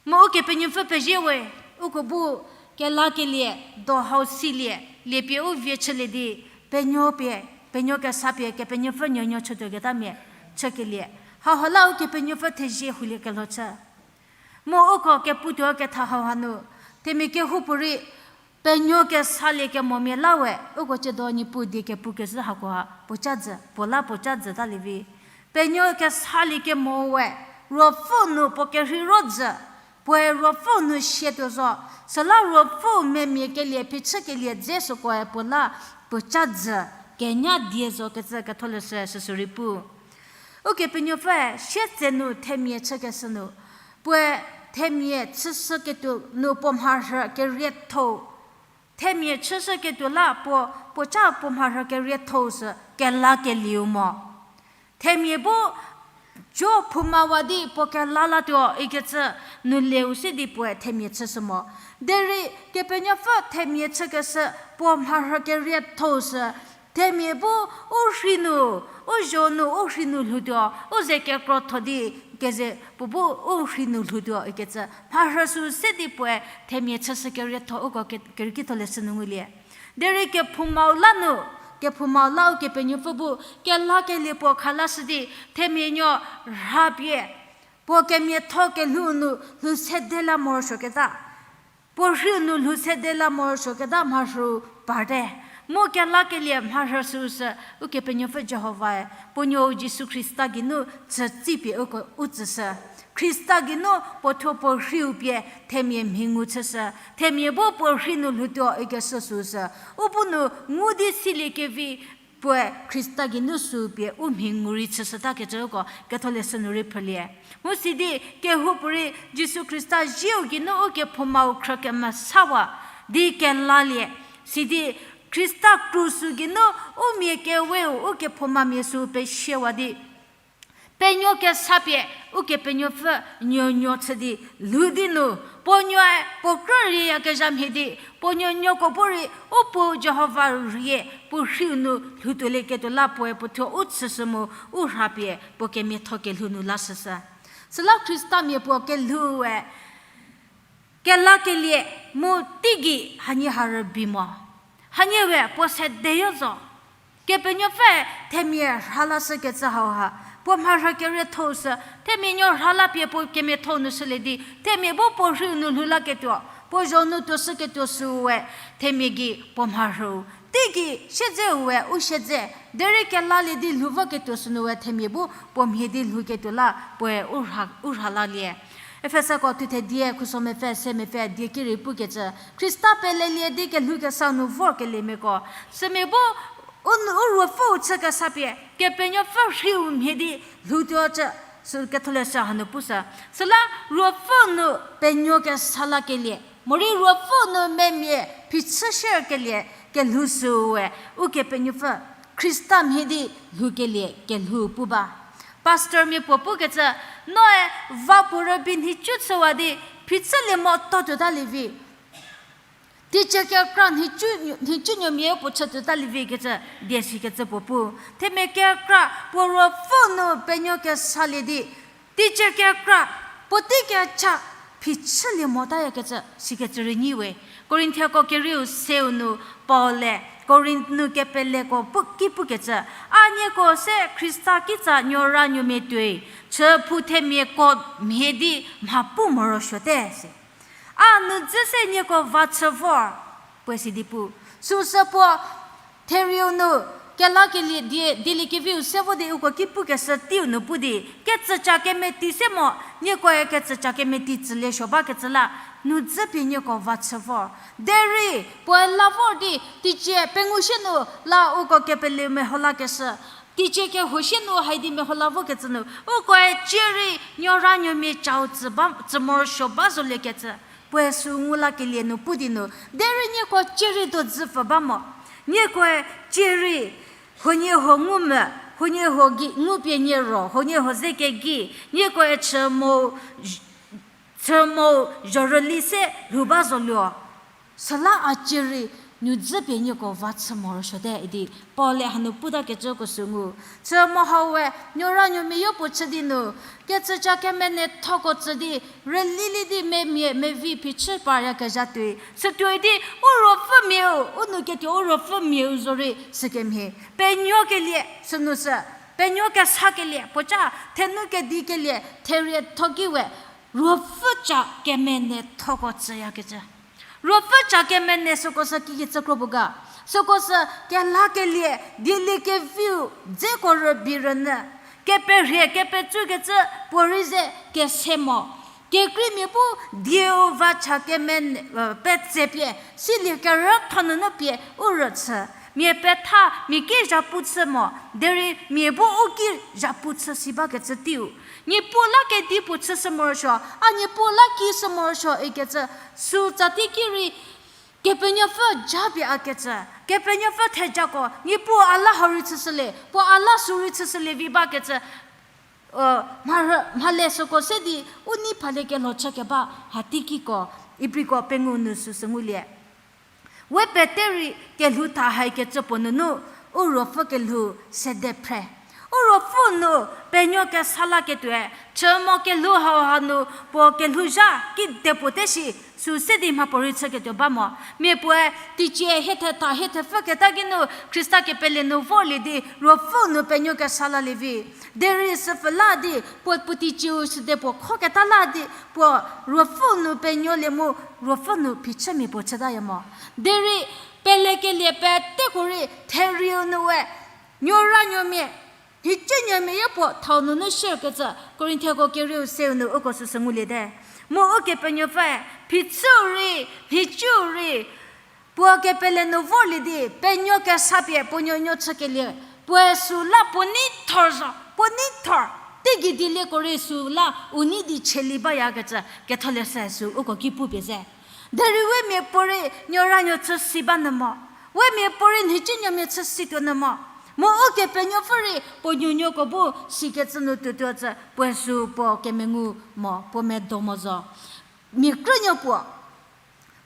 Mu Ukepenuopfü pezie we, uko bu kelakelie, do hau silie, liepie u vie chülie di, penuo pie, penuo kesa pie, Kepenuopfü nuonuo chütuoketamia chükelie. Hauha la Ukepenuopfü thezie huliekelho chü. Mu uko keputuo ketha hauha nu, themia kehoupuorei, penuo kesalie kemomia la we, uko tsiedo Niepuu die kepukezhü hakoha puoca jü, puo la puoca jütalie vi. Penuo kesalie kemo we, Ruopfü nu puo kerhei ro jü, puoe Ruopfü nu sietuo zo, süla Ruopfü memia kelie phichükelie dze sükoe puo la puoca jü, kenya die zokecü Ketholeshü süsü rei pu. Ukepenuopfüe sietsenu themia chükeshü nu, puoe themia chüshüketuo nu puo mharhü kerietho-u. Themia chüshüketuo la puo, puoca puo mharhü kerietho-u sü kelakelieu mo. Themia bu jo phoumawa di puo kela latuo ikecü nu leu se di puoe themia chüshü mo. Derei Kepenuopfü themia chükeshü puo mharhü kerietho-u sü, themia bu u rhi nu, u zho nu u rhi nu lhoutuo, u ze kekrotho di keze puo bu u rhi nu lhoutuo ikecü mharhü sü se di puoe themia chüshü kerietho uko ke-, Kerekitholeshü nu ngulie. Derei kephoumau la nu, kephoumau la Ukepenuopfü bu kelakelie puo khalashü di themia nuo rhapie, puo kemiatho kelhou nu lhou sede la morosuoketa. Puo rhiu nu lhou sede la morosuoketa mharhü parte. Mu kelakelie mharhü süu sü Ukepenuopfü Jihovae puo nuou Jisu Khrista geinu chütsipie uko u tsüshü. Khrista geinu puo thuo puo rhiu pie themia mhi ngu chüshü. Themia bu puo rhi nu lhoutuo ikeshü süu sü, u bu nu ngu di siliekevi puoe Khrista geinu süu pie u mhi ngu rei chüshütakecüko Ketholeshü nu rei phrülie. Mu sidi kehoupuorei Jisu Khrista zieu geinu ukephoumau khrü kemesawa di kelalie. Sidi Khrista krus geinu u mia keweu ukephoumamia süu pesiewa di penuo kesa pie Ukepenuopfü nuonuo chü di lhou di nu, puo nuoe puo krü rieyakezha mhie di, puo nuonuoko bu rei u Puo Jihova rie puo rhiu nu lhoutuolieketuo la puoe puo thuo u chüshü mu u rhapie puo kemiatho kelhou nu lashüshü. Süla Khristamia puo kelhoue kelakelie mu teigei hanie ha rübei mo. Hanie we puo sedeyo zo. Kepenuopfü themia rhalashükecü hauha, puo mharhü kerietho-u sü, themia nuo rhala pie puo kemiatho nu shülie di, themia bu puo rhiu nu lhou laketuo, puo zho nu tuoshüketuo süue, themia gei puo mharhüu. Teigei siedzeu we u siedze, derei kelalie di lhou voketuo sünu we themia bu puo mhie di lhouketuo la puoe u rha, u rhalalie. Efesako thuthe die khuso mepfü se mepfü die ki rei pukecü, Khrista pelelie di kelhoukesa nu vorkeliemiako. Sümia bu u, u ruopfüu chükesa pie, Kepenuopfü rhiu mhie di lhoutuo cü, sü Ketholeshü hanu pushü. Süla ruopfü nu penuo kesa lakelie, morei ruopfü nu memia phichü shierkelie, kelhou süue, Ukepenuopfü, Khrista mhie di lhoukelie kelhou pu ba. Pastormia puo pukecü, noe va puo rübei nhicu chüwa di, phichülie mo to tuotalie vi. Teicie kekra nhicu, nhicunuomia puo chü tuotalie vi kecü, die sikecü puo pu. Themia kekra puo ruopfü nu penuo kesalie di, teicie kekra puotei kecha phichülie motayakecü sikecü rei nyi we. Korinthiako kerieu seu nu Paul-e Korinth nu kepeleko pu, ki pukecü, a nieko se Khrista kitsa nuoranuomia tuoi, chüphou themiako mhie di mha pu morosuote si. A nudzü se nieko va chü vor, puoe sidi pu. Süsü puo therieu nu kelakelie die, dieliekeviu se vo di uko ki pukeshü teiu nu pu di, kecüca kemeti se mo, niekoe kecüca kemeti tsülie suo bakecü la, nudzü pie nieko va chü vor. Derei puoe la vor di, teicie pengou sie nu la uko kepeleu meho lakeshü, teicie kehou sie nu haidi meho la vokecü nu, ukoe cie rei nuoranuomia chau tsü ba, tsü morosuo ba zoliekecü, puoe sü ngu lakelie nu pu di nu, derei nieko cie rei dodzü pfü ba mo, niekoe cie rei huoniehuo ngu mü, huoniehuo gei ngupie nie ro, huoniehuo ze kegei, niekoe chü mo, chü mo zhorüli se lhou ba zoluo. Süla a cierei nuodzü pie nieko va chü morosuote idi Paul-e hanu putakecüko sü ngu. Chü mo hau we, nuoranuomia yopuo chü di nu, kecüca kemenethoko tsü di, rülili di memia mevi phichü paryakezha tuoi. Sütuoi di, u ruopfümiau, u nou ketuo u ruopfümiau zorei sükemhie. Penuokelie, sünu sü, penuo kesakelie, puoca, thenu kedikelie, therietho ki we, ruopfüca kemenethoko tsüyakecü. Ruopfüca kemene süko sü kikecü kro puo ga. Süko sü kelakelie, dieliekeviu, dzeko rübei rünyü. Keperhie, kepetsukecü, puorei ze, kese mo. Kekreimia bu dieu va cha kemen-, e, petsepie, silie kerütho nunu pie u rüchü. Mia petha, mia ki zhapu chü mo, derei mia bu u ki zhapu chü si bakecü teiu. Niepuu la kedipuo chüshü morosuo, a Niepuu la kishü morosuo ikecü, sü tsateiki rei, Kepenuopfü japie a kecü, Kepenuopfü thejako, Niepuu a la hau rei chüshülie, puo a la sü rei chüshülie vi bakecü, mharü, mhale süko se di, u nei phalie kelho chükeba, hateikiko, Ibriko pengou nu süsü ngulie. We pete rei kelhou tha haikecü puo nunu, u ruopfü kelhou sede phre. U ruopfü nu penuo kesa laketuoe, chü mo kelhou hauha nu puo kelhouzha kidepuo te shi, sü se di mhapuorei chüketuo ba mo. Mia puoe, teicie hie thetha hie thepfüketa kinu Khrista kepele nu vorlie di ruopfü nu penuo kesa lalie vi. Derei süpfü la di, puo puo teicieu süde puo khoketa la di, puo ruopfü nu penuolie mu, ruopfü nu phichümia puo chütaya mo. Derei pelekelie peteko rei therieu nu we, nuoranuomia, nhicumia yopuo thau nunu shierkecü, Korinthiako kerieu seu nu uko süsü nguliete. Mu Ukepenuopfüe, phichüu rei, nhicuu rei, puo kepele nu vorlie di, penuo kesa pie puo nuonuo chükelie, puoe sü la puo nei thor zo, puo nei thor, teigei dielieko rei sü la u nei di cheli bayakecü, ketholeshü sü uko ki pupie ze. Derei we miapuorei nuoranuo chü si ba nyü mo. We miapuorei nhicunuomia chü situo nyü mo. Mu Ukepenuopfü rei puo nuonuoko bu sikecü nu tuotuo cü puoe sü puo kemengu mo, puo medo mo zo. Mia krünuo puo,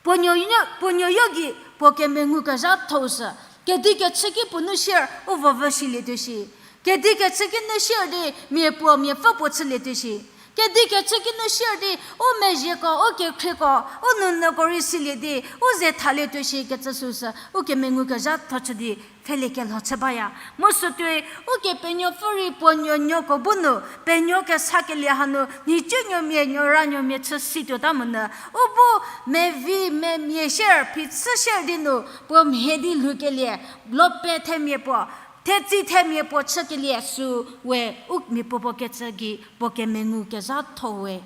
puo nuonuo, puo nuoyo gei puo kemengu kezhathou sü, kedi kechü ki puo nu shier u vovü shilietuo shi. Kedi kechü ki nu shier di mia puo miapfü puo chülietuo shi. Kedi kechü ki nu shier di u mezhieko, u kekhrieko, u nounyüko rei silie di u ze thalietuo shi kecü süsü, u kemengu kezhatho chü di pfhelie kelho chü baya. Mu sütuoi, Ukepenuopfü rei puo nuonuoko bu nu, penuo kesakelie hanu, nhicunuomia nuoranuomia chü situota monyü, u bu mevi memia shier, phichü shier di nu, puo mhie di lhoukelie, lope themia puo, thetsi themia puo chükelie sü we u mia puo puo kecü gei puo kemengu kezhatho we.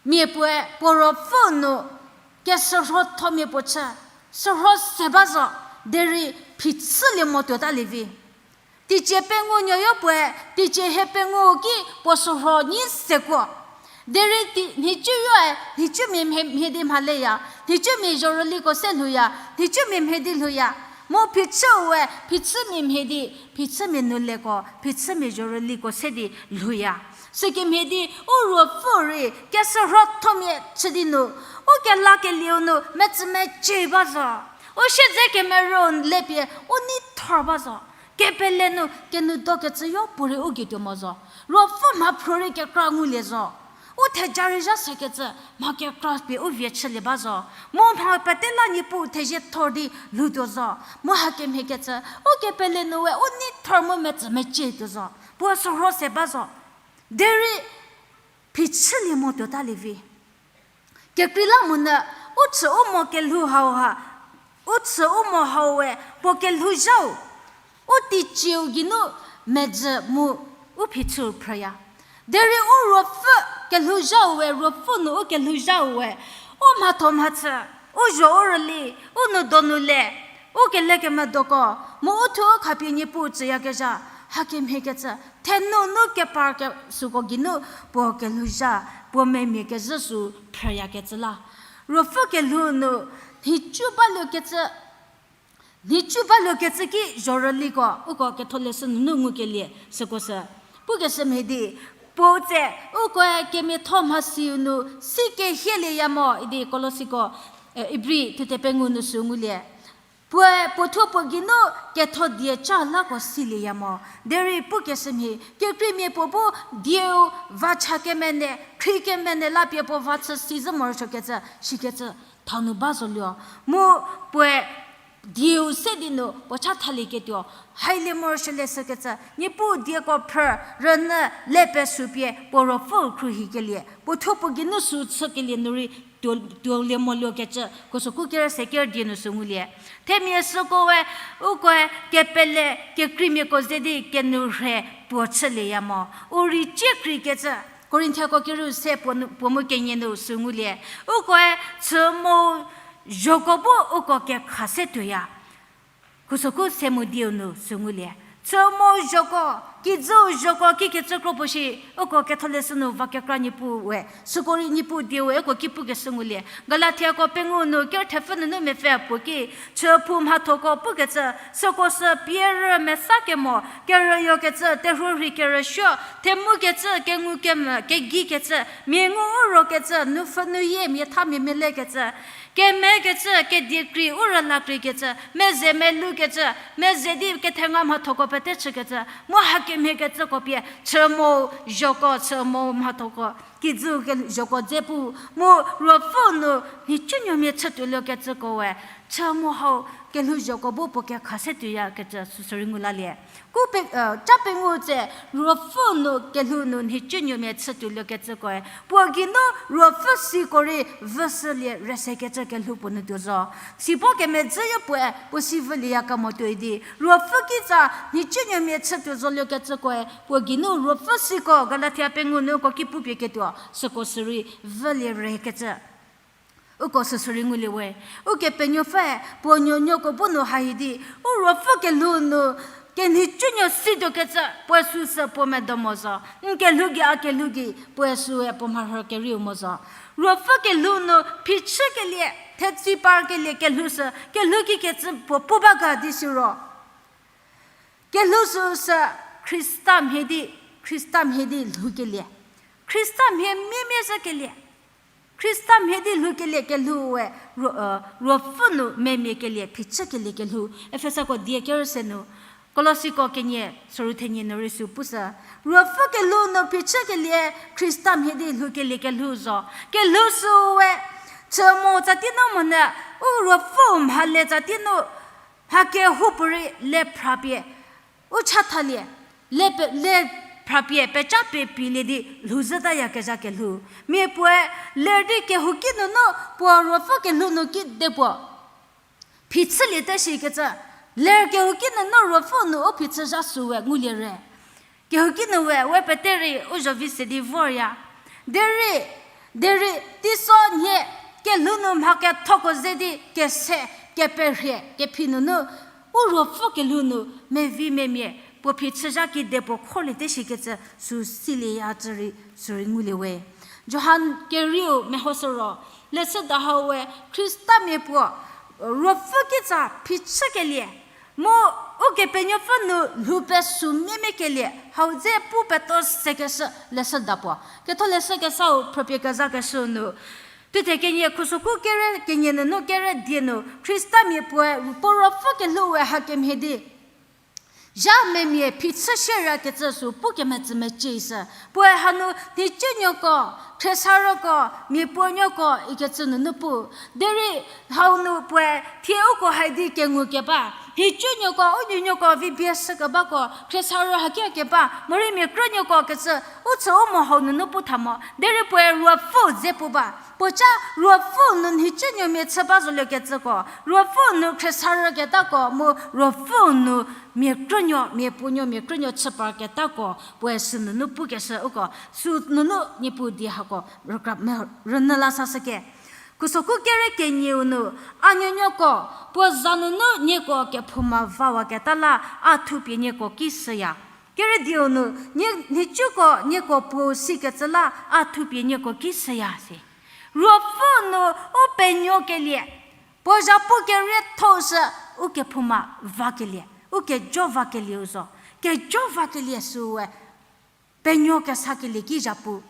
Mia puoe puo ruopfü nu, kesürhothomia puo chü, sürho se ba zo, derei phichülie mo tuotalie vi. Teicie pengou nuoyo puoe, teicie hie pengou ki puo sürho nyi sekuo. Derei tei, nhicuyoe, nhicumia mhie, mhie di mhaleya, nhicumia zhorüliko se lhouya, nhicumia mhie di lhouya. Mu phichüu we, phichümia mhie di, phichümia nouleko, phichümia zhorüliko se di lhouya. Sükemhie di, u ruopfü rei, kesürhothomia chü di nu, u kelakelieu nu, metsümecie ba zo. U siedze kemerü lepie, u nei thor ba zo. Kepele nu, kenou dokecü yopuorei u gei tuo mo zo. Ruopfü mhaphruo rei kekra ngulie zo. U theja rei zha sekecü, mha kekra pie u vie chülie ba zo. Mu mha pete la Niepuu thezie thor di lhoutuo zo. Mu hakemhiekecü, u kepele nu we u nei thor mu metsümecie tuo zo. Puo sürho se ba zo. Derei phichülie mo tuotalie vi. Kekreilamonyü, u chü u mo kelhou hauha, u chü u mo hau we, puo kelhouzhau, u teicieu geinu medzü mu u phichüu phrüya. Derei u ruopfü kelhouzhau we, ruopfü nu u kelhouzhau we, u mhatho mhachü, u zho u rüli, u nou donu le, u kelekemedoko, mu u thuo u khapie Niepuu tsüyakezha, hakemhiekecü, thenunu kepar ke süko geinu puo kelhouzha, puo memia kezhü sü phrüyakecü la. Ruopfü kelhou nu, nhicu baluokecü, nhicu baluokecü ki zhorüliko, uko ketholeshü nunu ngukelie süko sü. Pukeshü mhie di, puo tse, ukoe kemiatho mhasiu nu, si kehielieya mo, idi Kolosiko, eh, Ibri thuthe pengou nu sü ngulie. Puoe puothuo puo geinu ketho dieca lako silieya mo. Derei pukeshü mhie, kekreimia puo bu dieu vacha kemene, khrie kemene la pie puo va chü si zhü morosuokecü, shikecü thau nu ba zolie. Mu puoe dieu se di nu puo cha thalieketuo, hailie morosuolie sükecü, Niepuu dieko phrü, rünyü le pesü pie puo ruopfü khruohikelie, puothuo puo geinu sü chükelie nu rei tuo, tuolie moluokecü, Kusoku kere se kere die nu sü ngulie. Themia süko we, ukoe kepele kekreimiako ze di kenourhe puo chülieya mo. U rei cie kreikecü, Korinthiako kerieu se puo nu, puo mu kenie nu sü ngulie. Ukoe chü mo zhoko bu uko kekha se tuoya. Kusoku se mu dieu nu sü ngulie. Chü mo zhoko, kijüu zhoko kikecü kro puo shi, uko ketholeshü nu va kekra Niepuu we, süko rei Niepuu dieu we uko ki pukeshü ngulie. Galatiako pengou nu kerü thepfü nunu mepfü puo ki, chüphou mhathoko pukecü, süko sü pierü mesa kemo, kerüyokecü, terhuo rhei kerüsuo, themukecü, kengu kemvü, kegikecü, mia ngu u rokecü, nupfhü nuyie, mia tha mia melekecü, kemekecü, kediekrei, u rülakrei kecü, meze melukecü, meze di kethenga mhathoko pete chükecü, mu hakemhiekecüko pie, chü mo zhoko, chü mo mhathoko, kijüu ke zhoko dze pu, mu ruopfü nu nhicunuomia chütuoliekecüko we, chü mo hau kelhou zhoko bu puo kekha se tuoyakecü süsü rei ngu lalie. Ku pe, eh, ca pengou tse, ruopfü nu kelhou nu nhicunuomia chütuoliekecükoe, puo geinu ruopfü siko rei vüshülie resekecü kelhou puo nu tuo zo. Sibo kemedzüyo puoe puo si vülieya kemo tuoi di, ruopfü kitsa nhicunuomia chütuo zoliekecükoe, puo geinu ruopfü siko Galatia pengou nu uko ki pupie ketuo, süko sü rei vülie rekecü. Uko süsü rei ngulie we. Ukepenuopfüe puo nuonuoko bu nu hai di, u ruopfü kelhou nu kenhicunuo situokecü puoe süsü puo medo mo zo. N kelhou gei a kelhou gei puoe süe puo mharhü kerieu mo zo. Ruopfü kelhou nu phichükelie, thetsei parkelie kelhou sü, kelhou kikecü puo pu ba ga di siro. Kelhou süu sü Khrista mhie di, Khrista mhie di lhoukelie. Khrista mhie miemie zhükelie. Khrista mhie di lhoukelie kelhou we, ruo-, ruopfü nu memia kelie, phichükelie kelhou. Efesako die kerü se nu, Kolosiko kenie, soru thenie nu rei sü pusü. Ruopfü kelhou nu phichükelie, Khrista mhie di lhoukelie kelhou zo. Kelhou süu we, chü mo tsatie nu monyü, u ruopfüu mhale tsatie nu, mha kehoupuorei le phrapie, u chathalie, le pe-, le phrapie peca pie pilie di lhouzhütayakezha kelhou. Mia puoe ler di kehouki nunu puo ruopfü kelhou nu ki de puo phichüliete shikecü, ler kehouki nunu ruopfü nu u phichü zha süu we ngulie re. Kehouki nu we, we pete rei u zho vi se di vorya. Derei, derei, teiso nhie kelhou nu mha kethoko ze di kese, keperhie, kephi nunu, u ruopfü kelhou nu mevi memia, puo phichü zha kide puo kholiete shikecü sü silieya cü rei, sü rei ngulie we. Johan kerieu mehoshü ro, leshüda hau we Khristamia puo, ruopfü kitsa phichükelie, mu Ukepenuopfü nu lhou pesü miemiekelie, hau dze pu peto sekeshü leshüda puo. Ketholeshü kesau phrüpie kezakeshü nu, thuthe kenie khusoku kere kenie nunu kere die nu, Khristamia puoe puo ruopfü kelhou we hakemhie di zha memia phichü shierakecü sü pu kemetsü mecie shü. Puoe hanu nhicunuoko, khriesarüko, miapuonuoko ikecü nunu pu. Derei hau nu puoe thie uko hai di kengu keba, nhicunuoko, u nuonuoko, vibie shükebako, khriesarü hakia keba, morei mia krünuoko kecü, u chü u mo hau nunu pu tha mo. Derei puoe ruopfüu dze pu ba. Puoca ruopfüu nu nhicunuomia chü ba zoliekecüko, ruopfüu nu khriesarüketako, mu ruopfüu nu mia krünuo, miapuonuo, mia krünuo chü parketako, puoe sü nunu pukeshü uko, sü nunu Niepuu die hako, rükra me rünyü la sashüke. Khusoku kere kenieu nu, a nuonuoko, puo za nunu nieko kephouma vawaketa la, a thupie nieko ki shüya. Kere dieu nu, nie, nhicuko nieko puou sikecü la, a thupie nieko ki shüya si. Ruopfü nu u penuokelie, Puo zhapu kerietho-u sü u kephouma vakelie, u kejo vakelieu zo. Kejo vakelie süe penuo kesakelie ki zhapu.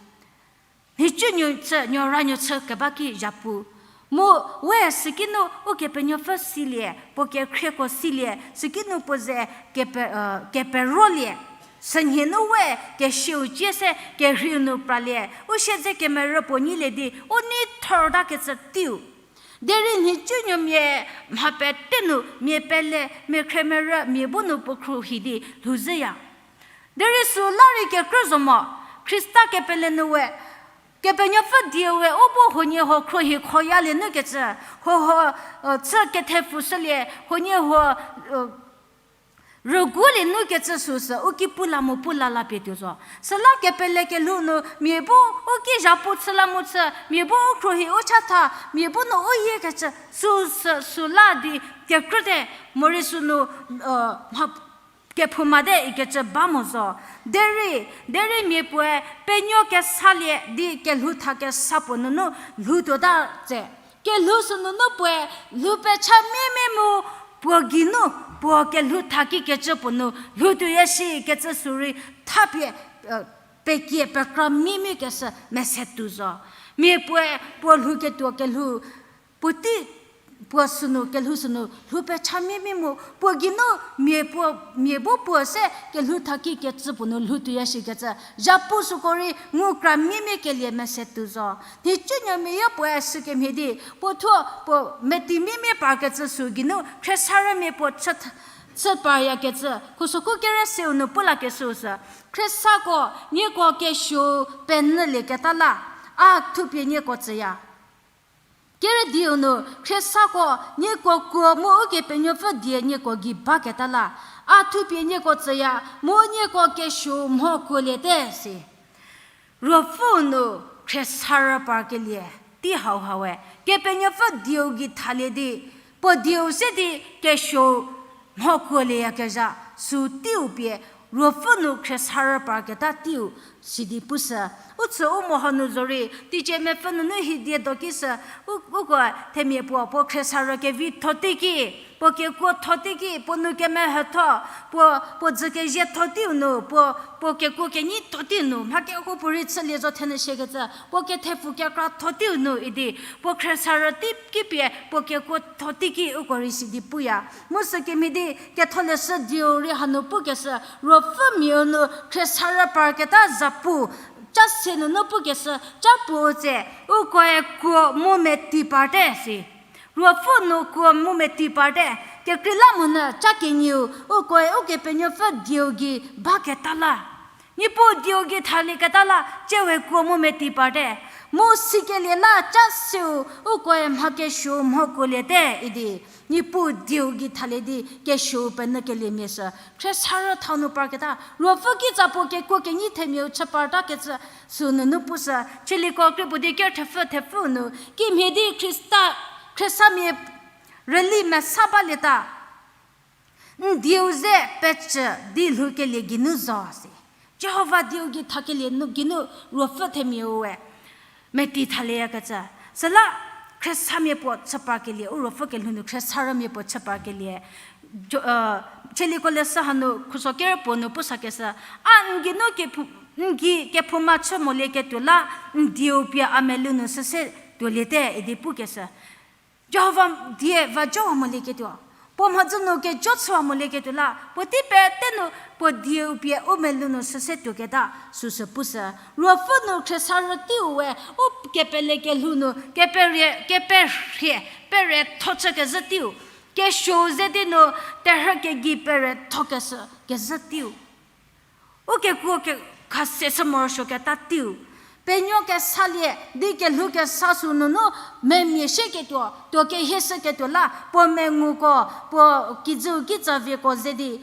Nhicunuo chü, nuoranuo chü keba ki zhapu. Mu we sükinu Ukepenuopfü silie, puo kekhrieko silie, sükinu puo ze kepe-, keperolie. Sünhie nu we kesiu cie se kerheiu nu pralie, u siedze kemerü puo nyilie di u nei thortakecü teiu. Derei nhicunuomia mha pete nu mia pele, mia khriemerü, mia bu nu puo khruohi di lhouzhüya. Derei süla rei kekrü zo mo, Khrista kepele nu we, Kepenuopfü dieu we u bu huoniehuo khruohi khoyalie nukecü, huohuo, chü kethepfushülie, huoniehuo rüguolie nukecü süsü u ki pu la mu pu la la pie tuo zo. Süla kepele kelhou nu mia bu u ki zhapu chü la mu chü, mia bu u khruohi u chatha, mia bu nu u yiekecü süsü süla di kekrüte, morei sünu mha kephoumate ikecü ba mo zo. Derei, derei mia puoe penuo kesalie di kelhou tha kesa puo nunu lhou tuota tse. Kelhou sünunu puoe lhou pecha mimia mu puo geinu, puo kelhou tha kikecü puo nu lhou tuoya shikecü sürei thapie, pekie pekra mimia keshü mese tuo zo. Mia puoe puo lhouketuo kelhou puotei puo sünu, kelhou sünu lhou pecha mimia mu puo geinu mia puo, mia bu puo se kelhou tha kikecü puo nu lhou tuoya shikecü zhapu süko rei ngu kra mimia kelie mese tuo zo. Nhicunuomia yo puoe sükemhie di puo thuo puo meti mimia parkecü sü geinu khriesarümia puo chü, chü paryakecü khusoku kere seu nu pu lakeshü sü, khriesako nieko kesuou penyülieketa la, a thupie nieko tsüya. Kere diu nu khriesako nieko kuo mu Ukepenuopfü die nieko gei baketa la, a thupie nieko tsüya mu nieko kesuou mho kuoliete si. Ruopfü nu khriesarü parkelie tei hauha we, Kepenuopfü dieu gei thalie di, puo dieu se di kesuou mho kuolieyakezha sü teiu pie, Ruopfü nu khriesarü parketa teiu sidi pushü. U chü u meho nu zorei, teicie mepfü nunu hie die do ki sü, u, uko themia puo, puo khriesarü kevitho teiki, puo kekuotho teiki, puo nou kemehetho, puo, puo dzü kezietho teiu nu, puo, puo kekuo kenyitho teiu nu, mha kehoupuorei chülie zo thenu shiekecü, puo kethepfu kekratho teiu nu idi, puo khriesarü teiki pie, puo kekuotho teiki uko rei sidi puya. Mu sükemhie di ketholeshü dieu rei hanu pukeshü, Ruopfümiau nu khriesarü parketa zhapu, ca se nunu pukeshü, ca puo tse, ukoe kuo mu meti parte si. Ruopfü nu kuo mu meti parte, kekreilamonyü ca kenieu, ukoe Ukepenuopfü dieu gei baketa la. Niepuu dieu gei thalieketa la, tsie we kuo mu meti parte. Mu sikelie la ca seu, ukoe mha kesuou mho kuoliete idi. Niepuu dieu gei thalie di kesuou penyükeliemia sü khriesarü thau nu parketa, Ruopfü kitsa puo kekuo kenyi themiau chü partakecü sü nunu pushü, Tsaliko krie puo di ker thepfü thepfü nu, kimhie di Khrista, Khriestamia rüli mesa balieta, n dieu ze pecü di lhoukelie geinu zo si. Jihova dieu gei thakelie nu geinu Ruopfü themiau we meti thalieyakecü. Süla Khriestamia puo chü parkelie, u Ruopfü kelhou nu khriesarümia puo chü parkelie. Jo-, Tsaliko leshü hanu khuso ker puo nu pusakeshü, a n geinu kephu-, n gei kephouma chü molieketuo la, n dieu pie a melou nu süse tuoliete idi pukeshü. Jihova die va jowa molieketuo, puo mhodzü nu kejo chüwa molieketuo la, puotei pete nu puo dieu pie u melou nu süse tuoketa süsü pushü. Ruopfü nu khriesarü teiu we, u kepele kelhou nu keperie, keperhie, peretho chükezhü teiu, kesuou ze di nu terhü kegei perethokeshü kezhü teiu, u kekuo ke-, khase shü morosuoketa teiu, penuo kesalie di kelhou kesa sü nunu memia shieketuo, tuo kehieshüketuo la, puo menguko, puo kijüu kitsavieko ze di,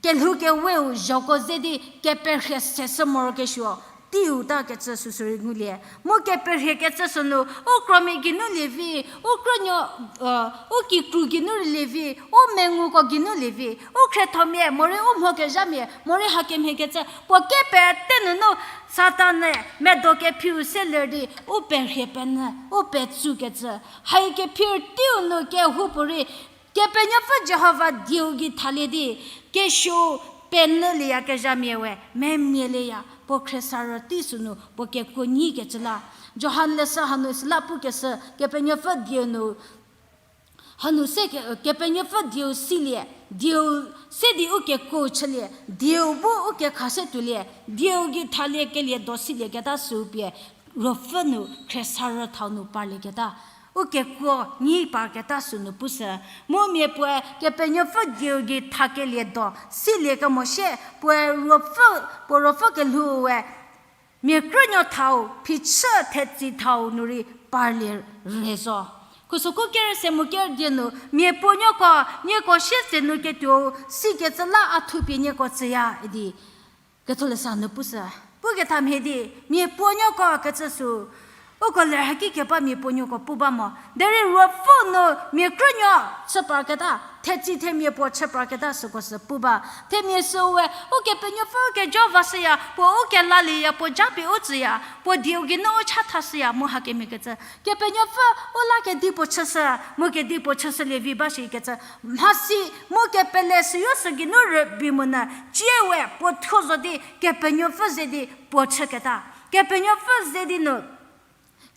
kelhou keweu zhoko ze di keperhie se shü morokesuo teiu takecü süsü rei ngulie. Mu keperhiekecü sünu, u kromia geinu lievi, u krünuo, u kikru geinu rei lievi, u menguko geinu lievi, u khriethomia, morei u mhokezhamia, morei hakemhiekecü, puo kepete nunu Satan-e medo kephiu se ler di, u perhie penyü, u petsukecü. Hai kephi teiu nu kehoupuorei, Kepenuopfü Jihova dieu gei thalie di, kesuo penyülieyakezhamia we, memialieya, puo khriesarü tei sünu, puo kekuo nyikecü la. Johan leshü hanu süla pukeshü, Kepenuopfü dieu nu, hanu se ke, Kepenuopfü dieu silie, dieu se di u kekuo chülie, dieu bu u kekha se tuolie, dieu gei thaliekelie do silieketa sü pie, Ruopfü nu khriesarü thau nu parlieketa, u kekuo nyi parketa sünu pushü. Mu mia puoe Kepenuopfü dieu gei thakelie do siliekemo sie, puoe Ruopfü, puo Ruopfü kelhou we, mia krünuo thau, phichü thetsei thau nu rei parlie re zo. Khusokhu kerü se mu kerü die nu, mia puonuoko, nieko sietsenu ketuou, sikecü la a thupie nieko tsüya idi. Ketholeshü nu pushü, pukethamhie di, mia puonuoko kecü sü, uko ler haki keba mia puonuoko pu ba mo. Derei Ruopfü nu mia krünuo chü parketa, thetsei themia puo chü parketa süko sü pu ba. Themia süu we, Ukepenuopfü kejo vashüya, puo u kelalieya, puo japie u tsüya, puo dieu geinu u chathashüya, mu hakemhiekecü. Kepenuopfü u la kedipuo chüshü, mu kedipuo chüshülie vi ba shikecü. Mhasi, mu kepele süyo sü geinu rübei monyü, tsie we puo thuo zo di, Kepenuopfü ze di puo chüketa. Kepenuopfü ze di nu,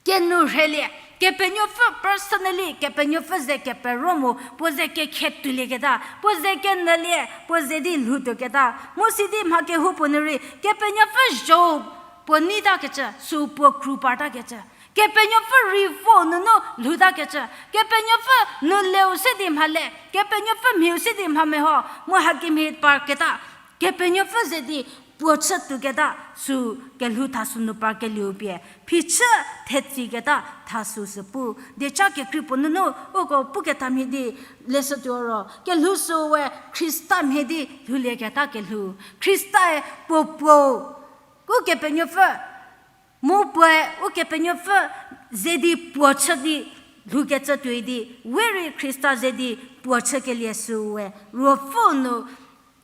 kenu rhelie, Kepenuopfü personally, Kepenuopfü ze kepero mu, puo ze kekhe tuolieketa, puo ze kenyülie, puo ze di lhoutuoketa. Mu sidi mha kehoupuo nu rei, Kepenuopfü zho, puo neitakecü, sü puo kru partakecü. Kepenuopfü rei vo nunu lhoutakecü. Kepenuopfü nu leu se di mhale, Kepenuopfü mhiu se di mha meho, mu hakemhie parketa. Kepenuopfü ze di puo chütuoketa sü kelhou thasü nu parkelieu pie. Phichü thetsiketa thasü sü pu. Dieca kekrei puo nunu uko puketa mhie di leshütuo ro. Kelhou sü we Khrista mhie di lhoulieketa kelhou. Khristae puo puo Ukepenuopfü, mu puoe Ukepenuopfü ze di puo chü di lhoukecü tuoi di, we rei Khrista ze di puo chükelie sü we, Ruopfü nu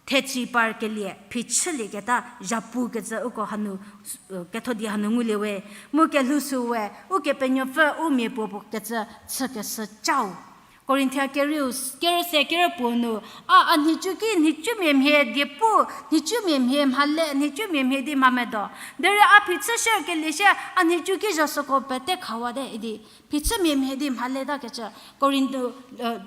thetsi parkelie phichülieketa zhapukecü uko hanu, ketho di hanu ngulie we, mu kelhou sü we, Ukepenuopfü u mia puo puo kecü chükeshü cau. Korinthia kerieu, kerü se kerü puo nu, a, a nhicu ki, nhicumia mhie diepu, nhicumia mhie mhale, nhicumia mhie di mha medo. Derei a phichü shükelie shie, a nhicu ki zho süko pete khawate idi. Phichümia mhie di mhaletakecü, Korinth,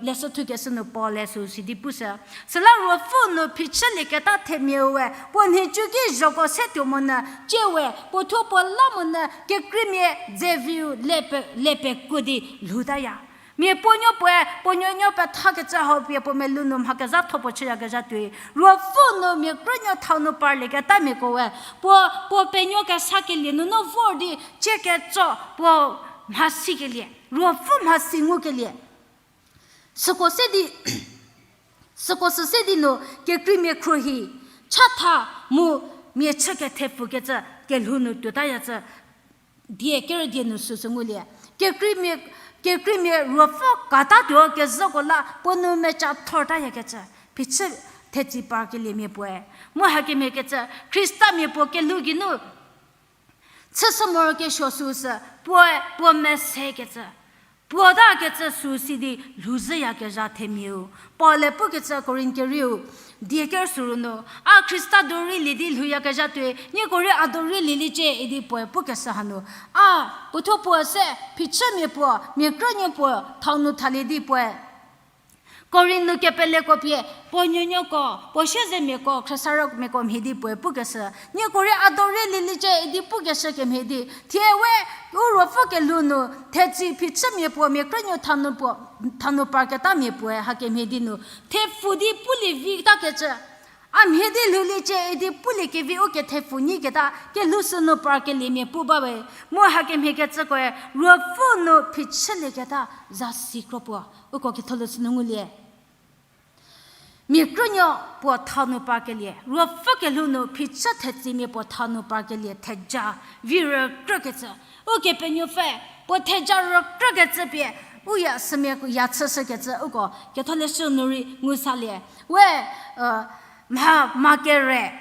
leshü thukeshü nu Paul-e sü sidi pushü. Süla Ruopfü nu phichülieketa themiau we, puo nhicu ki zhoko se tuo monyü, tsie we, puo thuo puo la monyü, kekreimia dzeviu le pe, le pekuo di lhoutaya. Mia puonuo puoe, puo nuonuo pethakecü hau pie puo melou nu mha kezhatho puo chüyakezha tuoi. Ruopfü nu mia krünuo thau nu parlieketamiako we, puo, puo penuo kesakelie nunu vor di, tsie ketso, puo mhasikelie, Ruopfü mhasi ngukelie. Süko se di, süko sü se di nu, kekreimia khruohi, chatha mu mia chü kethepfükecü, kelhou nu tuotayacü, die kerü die nu süsü ngulie. Kekreimia, kekreimia Ruopfü katatuo kezhüko la, puo nou mecha thortayakecü, phichü thetsi parkeliemia puoe. Mu hakemhiekecü, Khristamia puo kelhou geinu chüshü morokesuo süsü, puoe, puo mesekecü, puo takecü sü sidi lhouzhüyakezha themiau. Paul-e pukecü Korinth kerieu, die kerü suru nu, a Khrista dorei lie di lhouyakezha tuoi, nieko rei a dorei lieliecie idi puoe pukeshü hanu. A, puothuo puo se, phichümia puo, mia krünuo puo, thau nu thalie di puoe. Korinth nu kepeleko pie, puo nuonuoko, puo siezemiako, khriesarümiako mhie di puoe pukeshü. Nieko rei a dorei lieliecie idi pukeshü kemhie di. Thie we, u Ruopfü kelhou nu, thetsi phichümia puo, mia krünuo thau nu puo, thau nu parketamia puoe hakemhie di nu. Thepfu di pulie vitakecü. A mhie di lhouliecie idi pulie kevi u kethepfu nyiketa, kelhou sü nu parkeliemia pu bawe. Mu hakemhiekecükoe, Ruopfü nu phichülieketa zasi kro puo. Uko ketholeshü nu ngulie. Mia krünuo puo tha nu parkelie, ruopfü kelhou nu phichü thetsemia puo tha nu parkelie theja vi rükrükecü. Ukepenuopfü puo theja rükrükecü pie, u ya sümia ya chüshükecü uko Ketholeshü nu rei ngu salie. We, mha, mha kere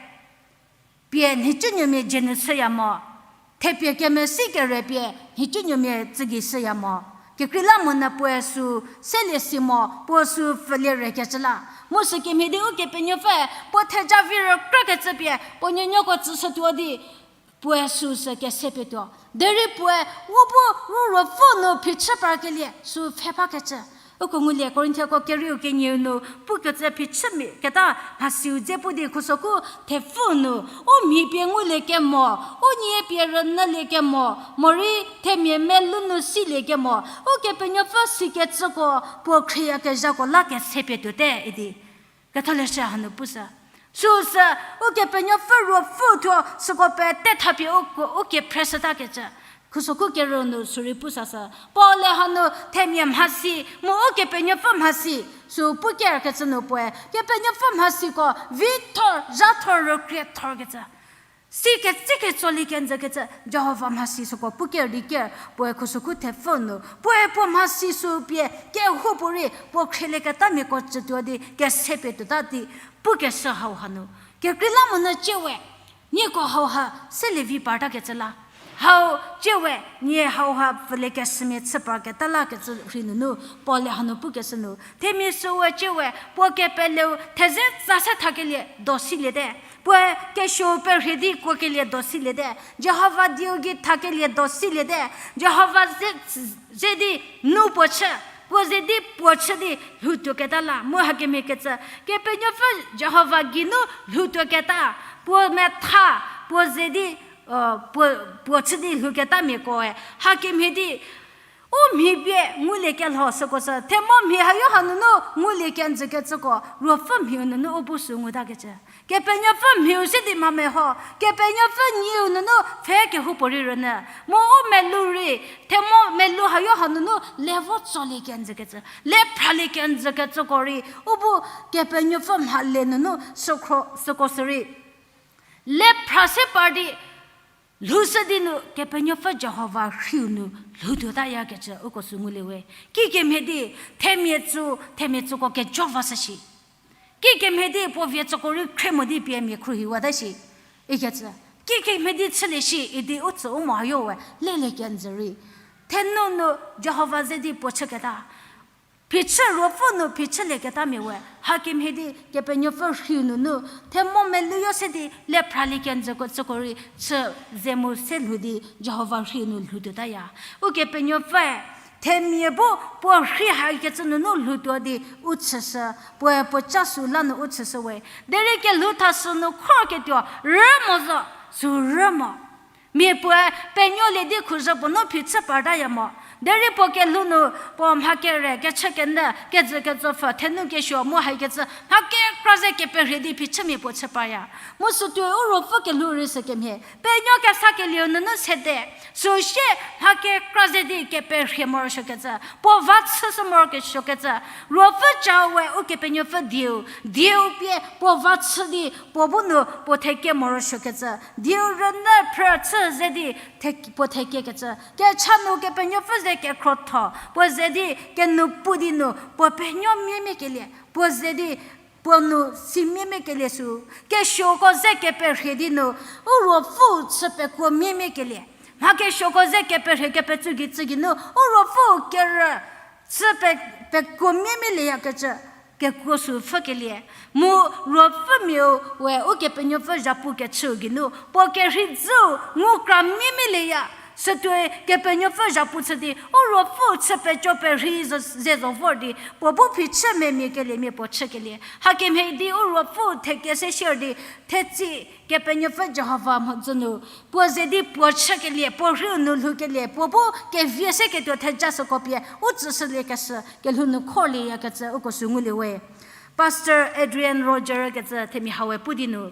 pie nhicunuomia jenu shüya mo. Thepie kemesi kere pie nhicunuomia tsügei shüya mo. Kekreilamonyü puoe sü selie si mo, puo sü pfülie rekecü la. Mu sükemhie di Ukepenuopfü puo theja vi rükrükecü pie puo nuonuoko tsüshütuo di puoe sü sü kesepietuo. Derei puoe u bu ru ruopfü nu phichü parkelie sü pfhe bakecü. Uko ngulie Korinthiako kerieu kenieu nu pukecü phichümia keta mhasiu dze pu di khusoku thepfü nu, u mhi pie ngulie kemo, u nie pie rünyülie kemo, morei themia melou nu silie kemo, Ukepenuopfü sikecüko puo khrieyakezhako la kesepie tuote idi Ketholeshü hanu pushü. Süsü Ukepenuopfü ruopfü thuo süko pete thapie u, u kephre shütakecü. Khusoku kerü nu sürei pusashü. Paul-e hanu themia mhasi, mu Ukepenuopfü mhasi, sü pukerkecü nu puoe Kepenuopfü mhasiko vithor, zhathor, rükriethorkecü. Si ketsei ketsolie kenjükecü Jihova mhasi süko puker di ker, puoe khusoku thepfü nu puoe puo mhasi sü pie kehoupuorei puo khrielieketamiako tsütuo di kesepie tuota di pukeshü hau hanu. Kekreilamonyü ciewe nieko hauha selie vi partakecü la. Hau ciewe nie hauha pfüliekeshümia chü parketa lakecü rhei nunu, Paul-e hanu pukeshü nu, themia süwe ciewe puo kepeleu theze tsa se thakelie do siliete. Puoe kesuo perhie di kuokelie do siliete. Jihova dieu gei thakelie do siliete. Jihova ze, ze di nu puo chü, puo ze di puo chü di lhoutuoketa la. Mu hakemhie kecü, Kepenuopfü Jihova geinu lhoutuoketa, puo metha, puo ze di, puo, puo chü di lhouketamiakoe hakemhie di u mhi pie ngulie kelho süko sü, themo mhi hayo hanunu ngulie kenjükecüko, ruopfü mhiu nunu u bu sü ngutakecü. Kepenuopfü mhiu se di mha meho, Kepenuopfü nieu nunu pfhe kehoupuorei rünyü. Mu u melou rei, themo melou hayo hanunu le vo tsolie kenjükecü, le phralie kenjükecüko rei, u bu Kepenuopfü mhale nunu süko, süko sürei le phra se par di lhoushü di nu Kepenuopfü Jihova rhiu nu lhoutayakecü uko sü ngulie we. Kikemhie di themia tsü, themia tsüko kejo vashü shi. Kikemhie di puo vie tsüko rei khrie mo di pie mia khruohiwata shi ikecü. Kikemhie di chülie shi idi u tsü u mo hayo we lelie kenjü rei, thenu nu Jihova ze di puo chüketa, phichü ruopfü nu phichülieketamia we hakemhie di Kepenuopfü rhiu nunu themo melouyo se di le phralie kenjükecüko rei chü ze mu se lhou di Jihova rhiu nu lhoutuotaya. Ukepenuopfüe themia bu puo rhi hakecü nunu lhoutuo di u chüshü, puoe puo ca sü la nu u chüshü we. Derei kelhou thashü nu khorketuo rü mo zo, sü rü mo. Mia puoe penuolie di khuzhü puo nu phichü partaya mo. Derei puo kelhou nu puo mha kere kechü kenyü kejü ketsopfü thenu kesuo mu haikecü mha kekra ze keperhie di phichümia puo chü parya. Mu sütuoi u ruopfü kelhou rei sükemhie penuo kesakelieu nunu sede, süsie mha kekra ze di keperhie morosuokecü, puo va chüshü morokesuokecü, ruopfü ca we Ukepenuopfü dieu, dieu pie puo va chü di puo bu nu puo theke morosuokecü, dieu rünyü phrü chü ze di the-, puo thekekecü, kecha nu Kepenuopfü ze kekhrotho puo ze di kenu pu di nu puo penuo miemiekelie puo ze di puo nu si miemiekelie sü, kesuoko ze keperhie di nu u ruopfüu chü pekuo miemiekelie, mha kesuoko ze keperhie kepecü gei tsü gei nu u ruopfüu kerü chü pe, pekuo miemielieyakecü kekuo sü pfhükelie, mu ruopfümiau we Ukepenuopfü zhapu kechüu geinu puo kerhei dzüu ngukra miemielieya. Sütuoi Kepenuopfü zhapu chü di u ruopfüu chü peco perhei zo, ze zo vor di puo bu phichü memia keliemia puo chükelie. Hakemhie di u ruopfüu theke se sier di thetsei Kepenuopfü Jihova mhodzü nu puo ze di puo chükelie, puo rhiu nu lhoukelie, puo bu kevie se ketuo theja süko pie u tsüshüliekeshü kelhou nu khorlieyakecü uko sü ngulie we. Pastor Adrian Rogers kecü themia hau we pu di nu,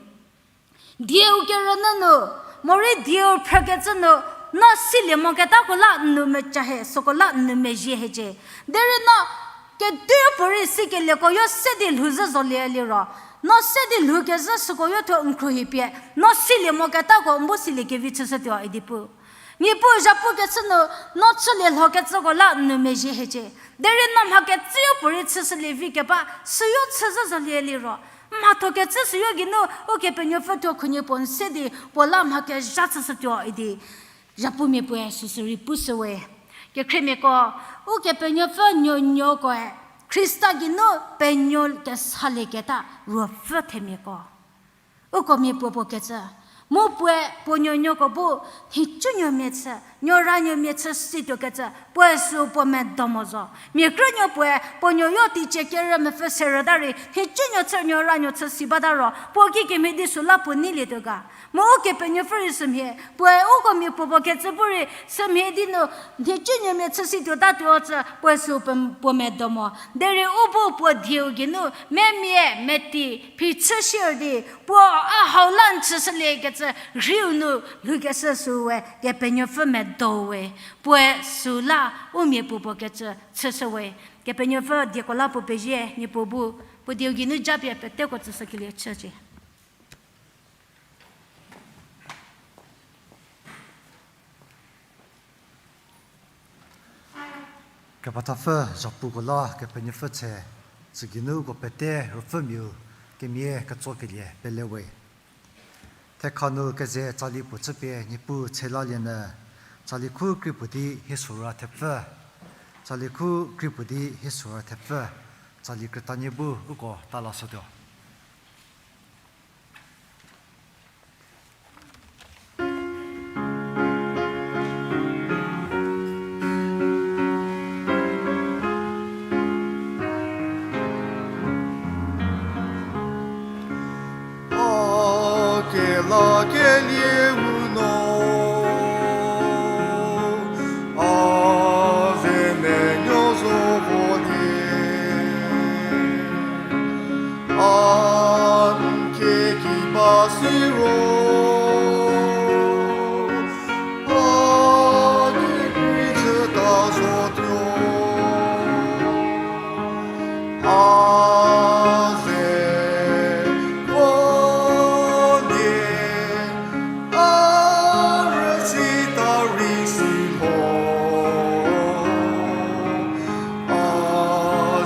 dieu kerünyü nu, morei dieu phrükecü nu, no silie moketako la n nu mecha he, süko la n nu mezhie hiecie. Derei no Kedipuorei sikelieko yo se di lhou zhü zolie liro, no se di lhou kezhü süko yo thuo n khruohi pie, no silie moketako n bu silie kevi chüshütuo idi pu. Niepuu zhapu kechü nu, no chülie lhokecüko la n nou mezhie hiecie. Derei no mha kecüyo puorei chüshülie vi keba, süyo chü zhü zolie liro, mhatho kecü süyo geinu, Ukepenuopfü thuo khunhie puo n se di, puo la mha kezha chüshütuo idi. Zhapumia puoe süsü rei pushüwe. Kekhriemiako, Ukepenuopfü nuonuokoe, Khrista geinu penuo kesalieketa ruopfü themiako. Uko mia puo puo kecü. Mu puoe puo nuonuoko bu, nhicunuomia chü, nuoranuomia chü situo kecü, puoe süu puo medo mo zo. Mia krünuo puoe, puo nuoyo teicie kerü mepfü serüta rei, nhicunuo chü nuoranuo chü si bata ro, puo kikemhie di süla puo neilietuo ga. Mu Ukepenuopfü rei sümhie, puoe uko mia puo puo kecü bu rei sümhie di nu, nhicunuomia chü situotatuo cü puoe süu puo, puo medo mo. Derei u bu puo dieu geinu, memia, meti, phichü sier di, puo a hau la n chüshülie kecü rhiu nu lhoukeshü süue Kepenuopfü medo we, puoe süla u mia puo puo kecü chüshüwe. Kepenuopfü dieko la puo pezie, Niepuu bu, puo dieu geinu japie peteko tsüshükelie chücie. Kepethapfü zhapuko la Kepenuopfü tshe, tsü geinu uko pete ruopfümiau kemia ketsokelie pele we. Thekha nu keze tsali puo chüpie Niepuu tshe lalienyü, tsali khu kri puo di hie sura thepfü, tsali khu kri puo di hie sura thepfü, tsali krütanie bu uko ta lashütuo. A kelakelie u no, a ze menuo zo volie. A n keki ba siro, a kikri chüta zotuo. A ze volie, a rüsita rei si lho. A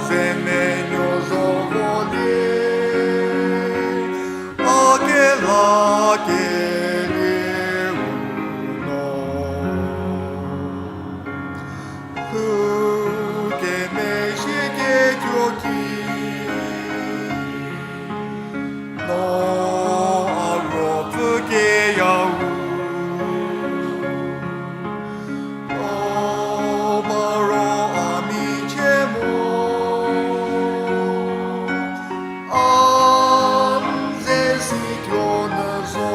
ze menuo zo volie, a kelakelie u no. Lhou kemezhie ketuo ki, no a ruopfü keyau. O ba ro a michie mo, a n ze si tuo nyü zo.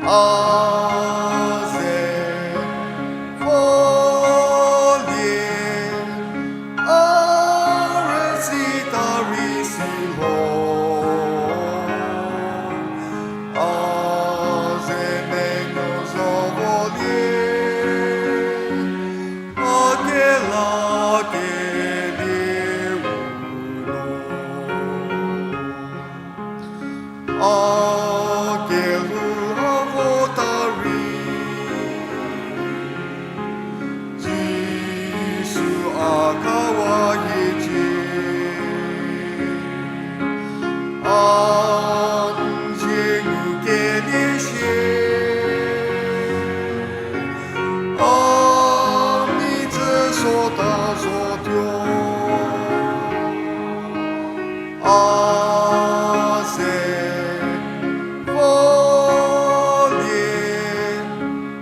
A ze volie, a rüsita rei si lho. A ze menuo zo volie, a kelakelie u no. A kelhou ha vota rei, Jisu a khawa hiecie. A n zie ngu kelie sie, a mi tsü sota zotuo. A ze volie,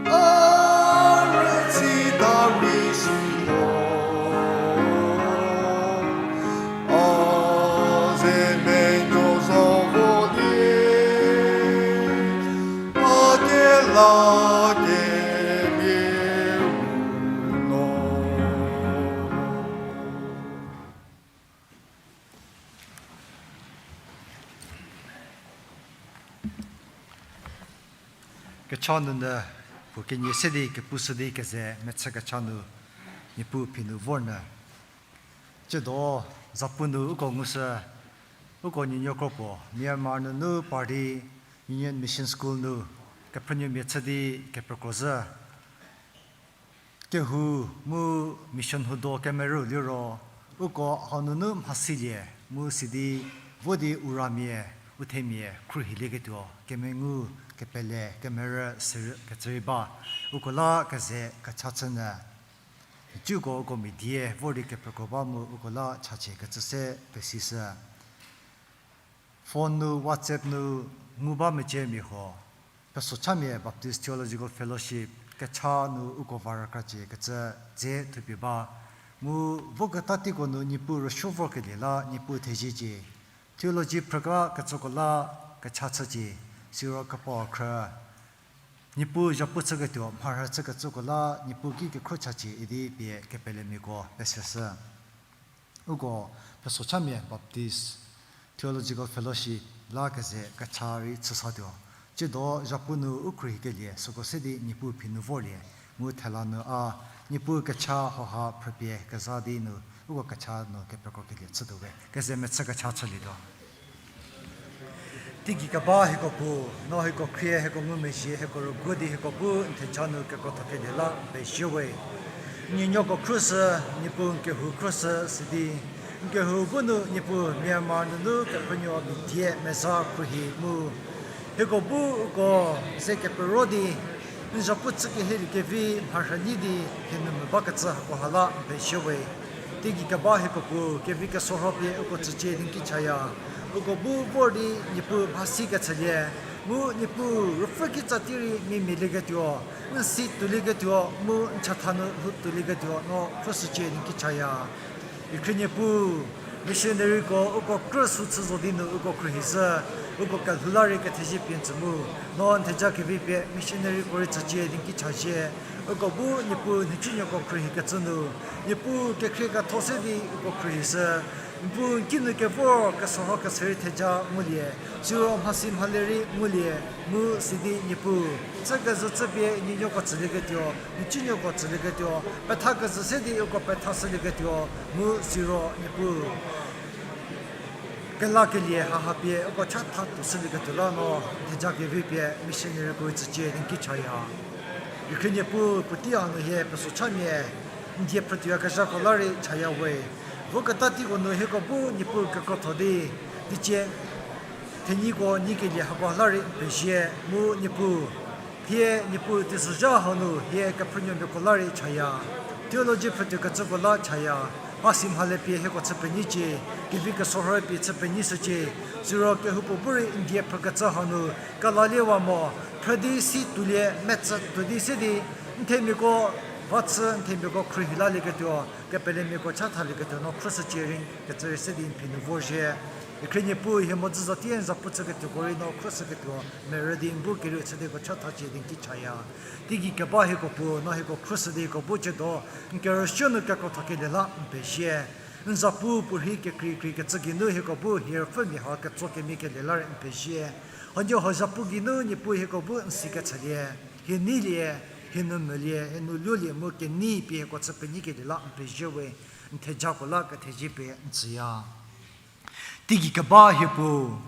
a rüsita rei si lho. A ze menuo zo volie, a kelakelie u no. Kecha nunu puo kenie se di kepushü di keze mechü kecha nu, Niepuu phi nu vor nyü. Tsiedo zapu nu uko ngushü, uko nuonuoko puo Myanmar nunu party Union Mission School nu kephrünuomia chü di kepekro zhü. Kehou mu mission hudo kemerü liro, uko hanunu mhasilie mu sidi vo di u ramia, u themia khruohilieketuo kemengu, kepele, kemerü, serü kecü rei ba, uko la keze kecha chü nyü. Süko uko mia die vor di kepekro ba mu uko la chachie kecü se pesishü. Phone nu, WhatsApp nu ngu ba mecie mia huo, Pesochamia Baptist Theological Fellowship kecha nu uko va rükracie kecü dze thupie ba. Mu voketa teiko nu Niepuu rüsuo vorkelie la Niepuu theziecie. Theology phrükekecüko la kecha chücie, siro kepuo khrü Niepuu zhapu chüketuo mharhü chükecüko la Niepuu ki kekhro chachie idi pie kepelemiako peseshü. Uko Pesochamia Baptist Theological Fellowship la keze kecha rei chüsatuo. Tsiedo zhapu nu u khruohikelie süko se di Niepuu phi nu vorlie, mu thela nu a Niepuu kecha hauha phrüpie keza di nu uko kecha nu kepekrokelie chütuo we. Keze mechü kecha chülietuo. Teigei keba hieko Puo, no hieko khrie, hieko ngumezhie, hieko rüguo di hieko bu n theja nu kekrothokelie la n pezie we. N nuonuoko khruoshü, Niepuu n kehou khruoshü sidi, n kehou bu nu Niepuu Myanmar nunu kephrünuo mia die meza khruohi mu hieko bu uko ze kepero di n zhapu chü kehielie kevi mharhü nyi di hie nu mvü bakecü hakoha la n pezie we. Teigei keba hieko Puo, kevi kesorho pie uko tsücie di n ki chaya. Uko bu vor di Niepuu mhasi kechülie, mu Niepuu ruopfü kitsa tei rei mimialieketuo, n si tuolieketuo mu n chatha nu lhou tuolieketuo no khruoshücie di n ki chaya. Ikhrie Niepuu, missionaryko uko krü sü chü zo di nu uko khruohishü, uko kelhou la rei kethezie pie n tsü mu, no n theja kevi pie missionaryko rei tsücie di n ki chashie. Uko bu Niepuu nhicunuoko khruohikecü nu, Niepuu kekhrie ketho se di uko khruohishü, Niepuu n ki nu kevor kesorho kechü rei theja ngulie, siro mhasi mhale rei ngulie, mu sidi Niepuu, chükezhü chüpie nuonuoko tsülieketuo, nhicunuoko tsülieketuo, pethakezhü se di uko pethashülieketuo, mu siro Niepuu kelakelie haha pie uko chatha tuoshülieketuo la no, theja kevi pie missionaryko rei tsücie di n ki chaya. Ikhrie Niepuu, puotei hanu hie Pesochamia n die phrütuoyakezhako la rei chaya we. Voketa teiko nu hieko bu Niepuu kekrotho di, teicie thenyiko nyikelie hako la rei n pezie, mu Niepuu, hie Niepuu teisozha hanu hie kephrünuomiako la rei chaya. Theology phrütuokecüko la chaya. Mhasi mhale pie hieko chü penyicie, kevi kesorho pie chü penyishücie, siro kehoupuo bu rei n die phrükecü hanu kelaliewa mo, phrü di si tuolie, metsü tuo di se di, n themiako va chü, n themiako khruohi lalieketuo, kepelemiako chathalieketuo no khruoshücie rei kecü rei se di n phi nu vorzhie. Ikhrie Niepuu, hie mhodzü za tie n zhapu chüketuoko rei no khruoshüketuo merü di n bu kerieu chü di hieko chathacie di n ki chaya. Teigei keba hieko Puo, no hieko khruoshü di hieko bu chüdo, n kerüsuo nu kekrothokelie la n pezie. N zhapu puorhi kekreikrei kecü geinu hieko bu hie ruopfümia ha ketso kemiekelie la rei n pezie. Huoniehuo zhapu geinu Niepuu hieko bu n si kechülie, hie neilie, hie nu melie, hie nu luolie mu kenei pie hieko chü penyikelie la n pezie we, n thejako la kethezie pie n tsüya. Teigei keba hie Puo,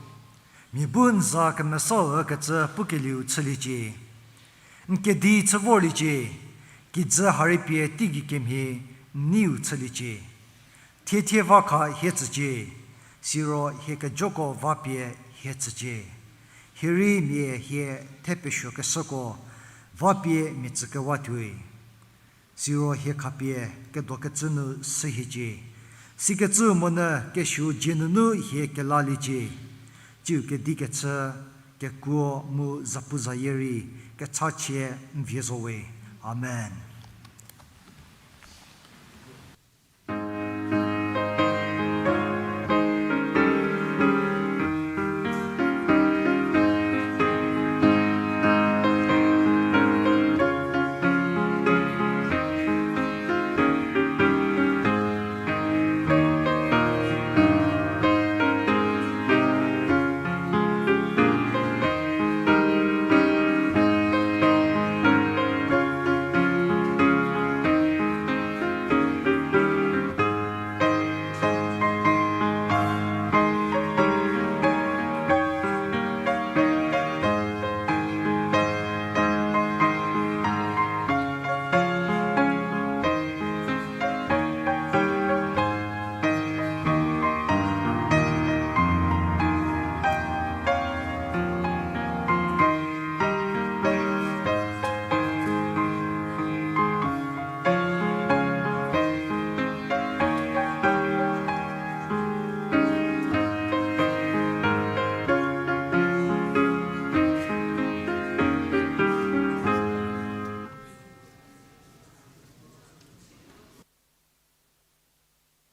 mia bu n za kemesau ükecü pukelieu chüliecie. N kedi chü vorliecie, kijü ha rei pie teigei kemhie n neiu chüliecie. Thiethie va kha hie tsücie, siro hie kejoko va pie hie tsücie. Hie rei mia hie thepesuokeshüko va pie mia tsükewatuoi. Siro hie khapie kedokecü nu shühiecie. Sikecü monyü kesuo dzie nunu hie kelaliecie. Tsiu kedi kechü, kekuo mu zapuzayie rei kechachie n vie zo we. Amen.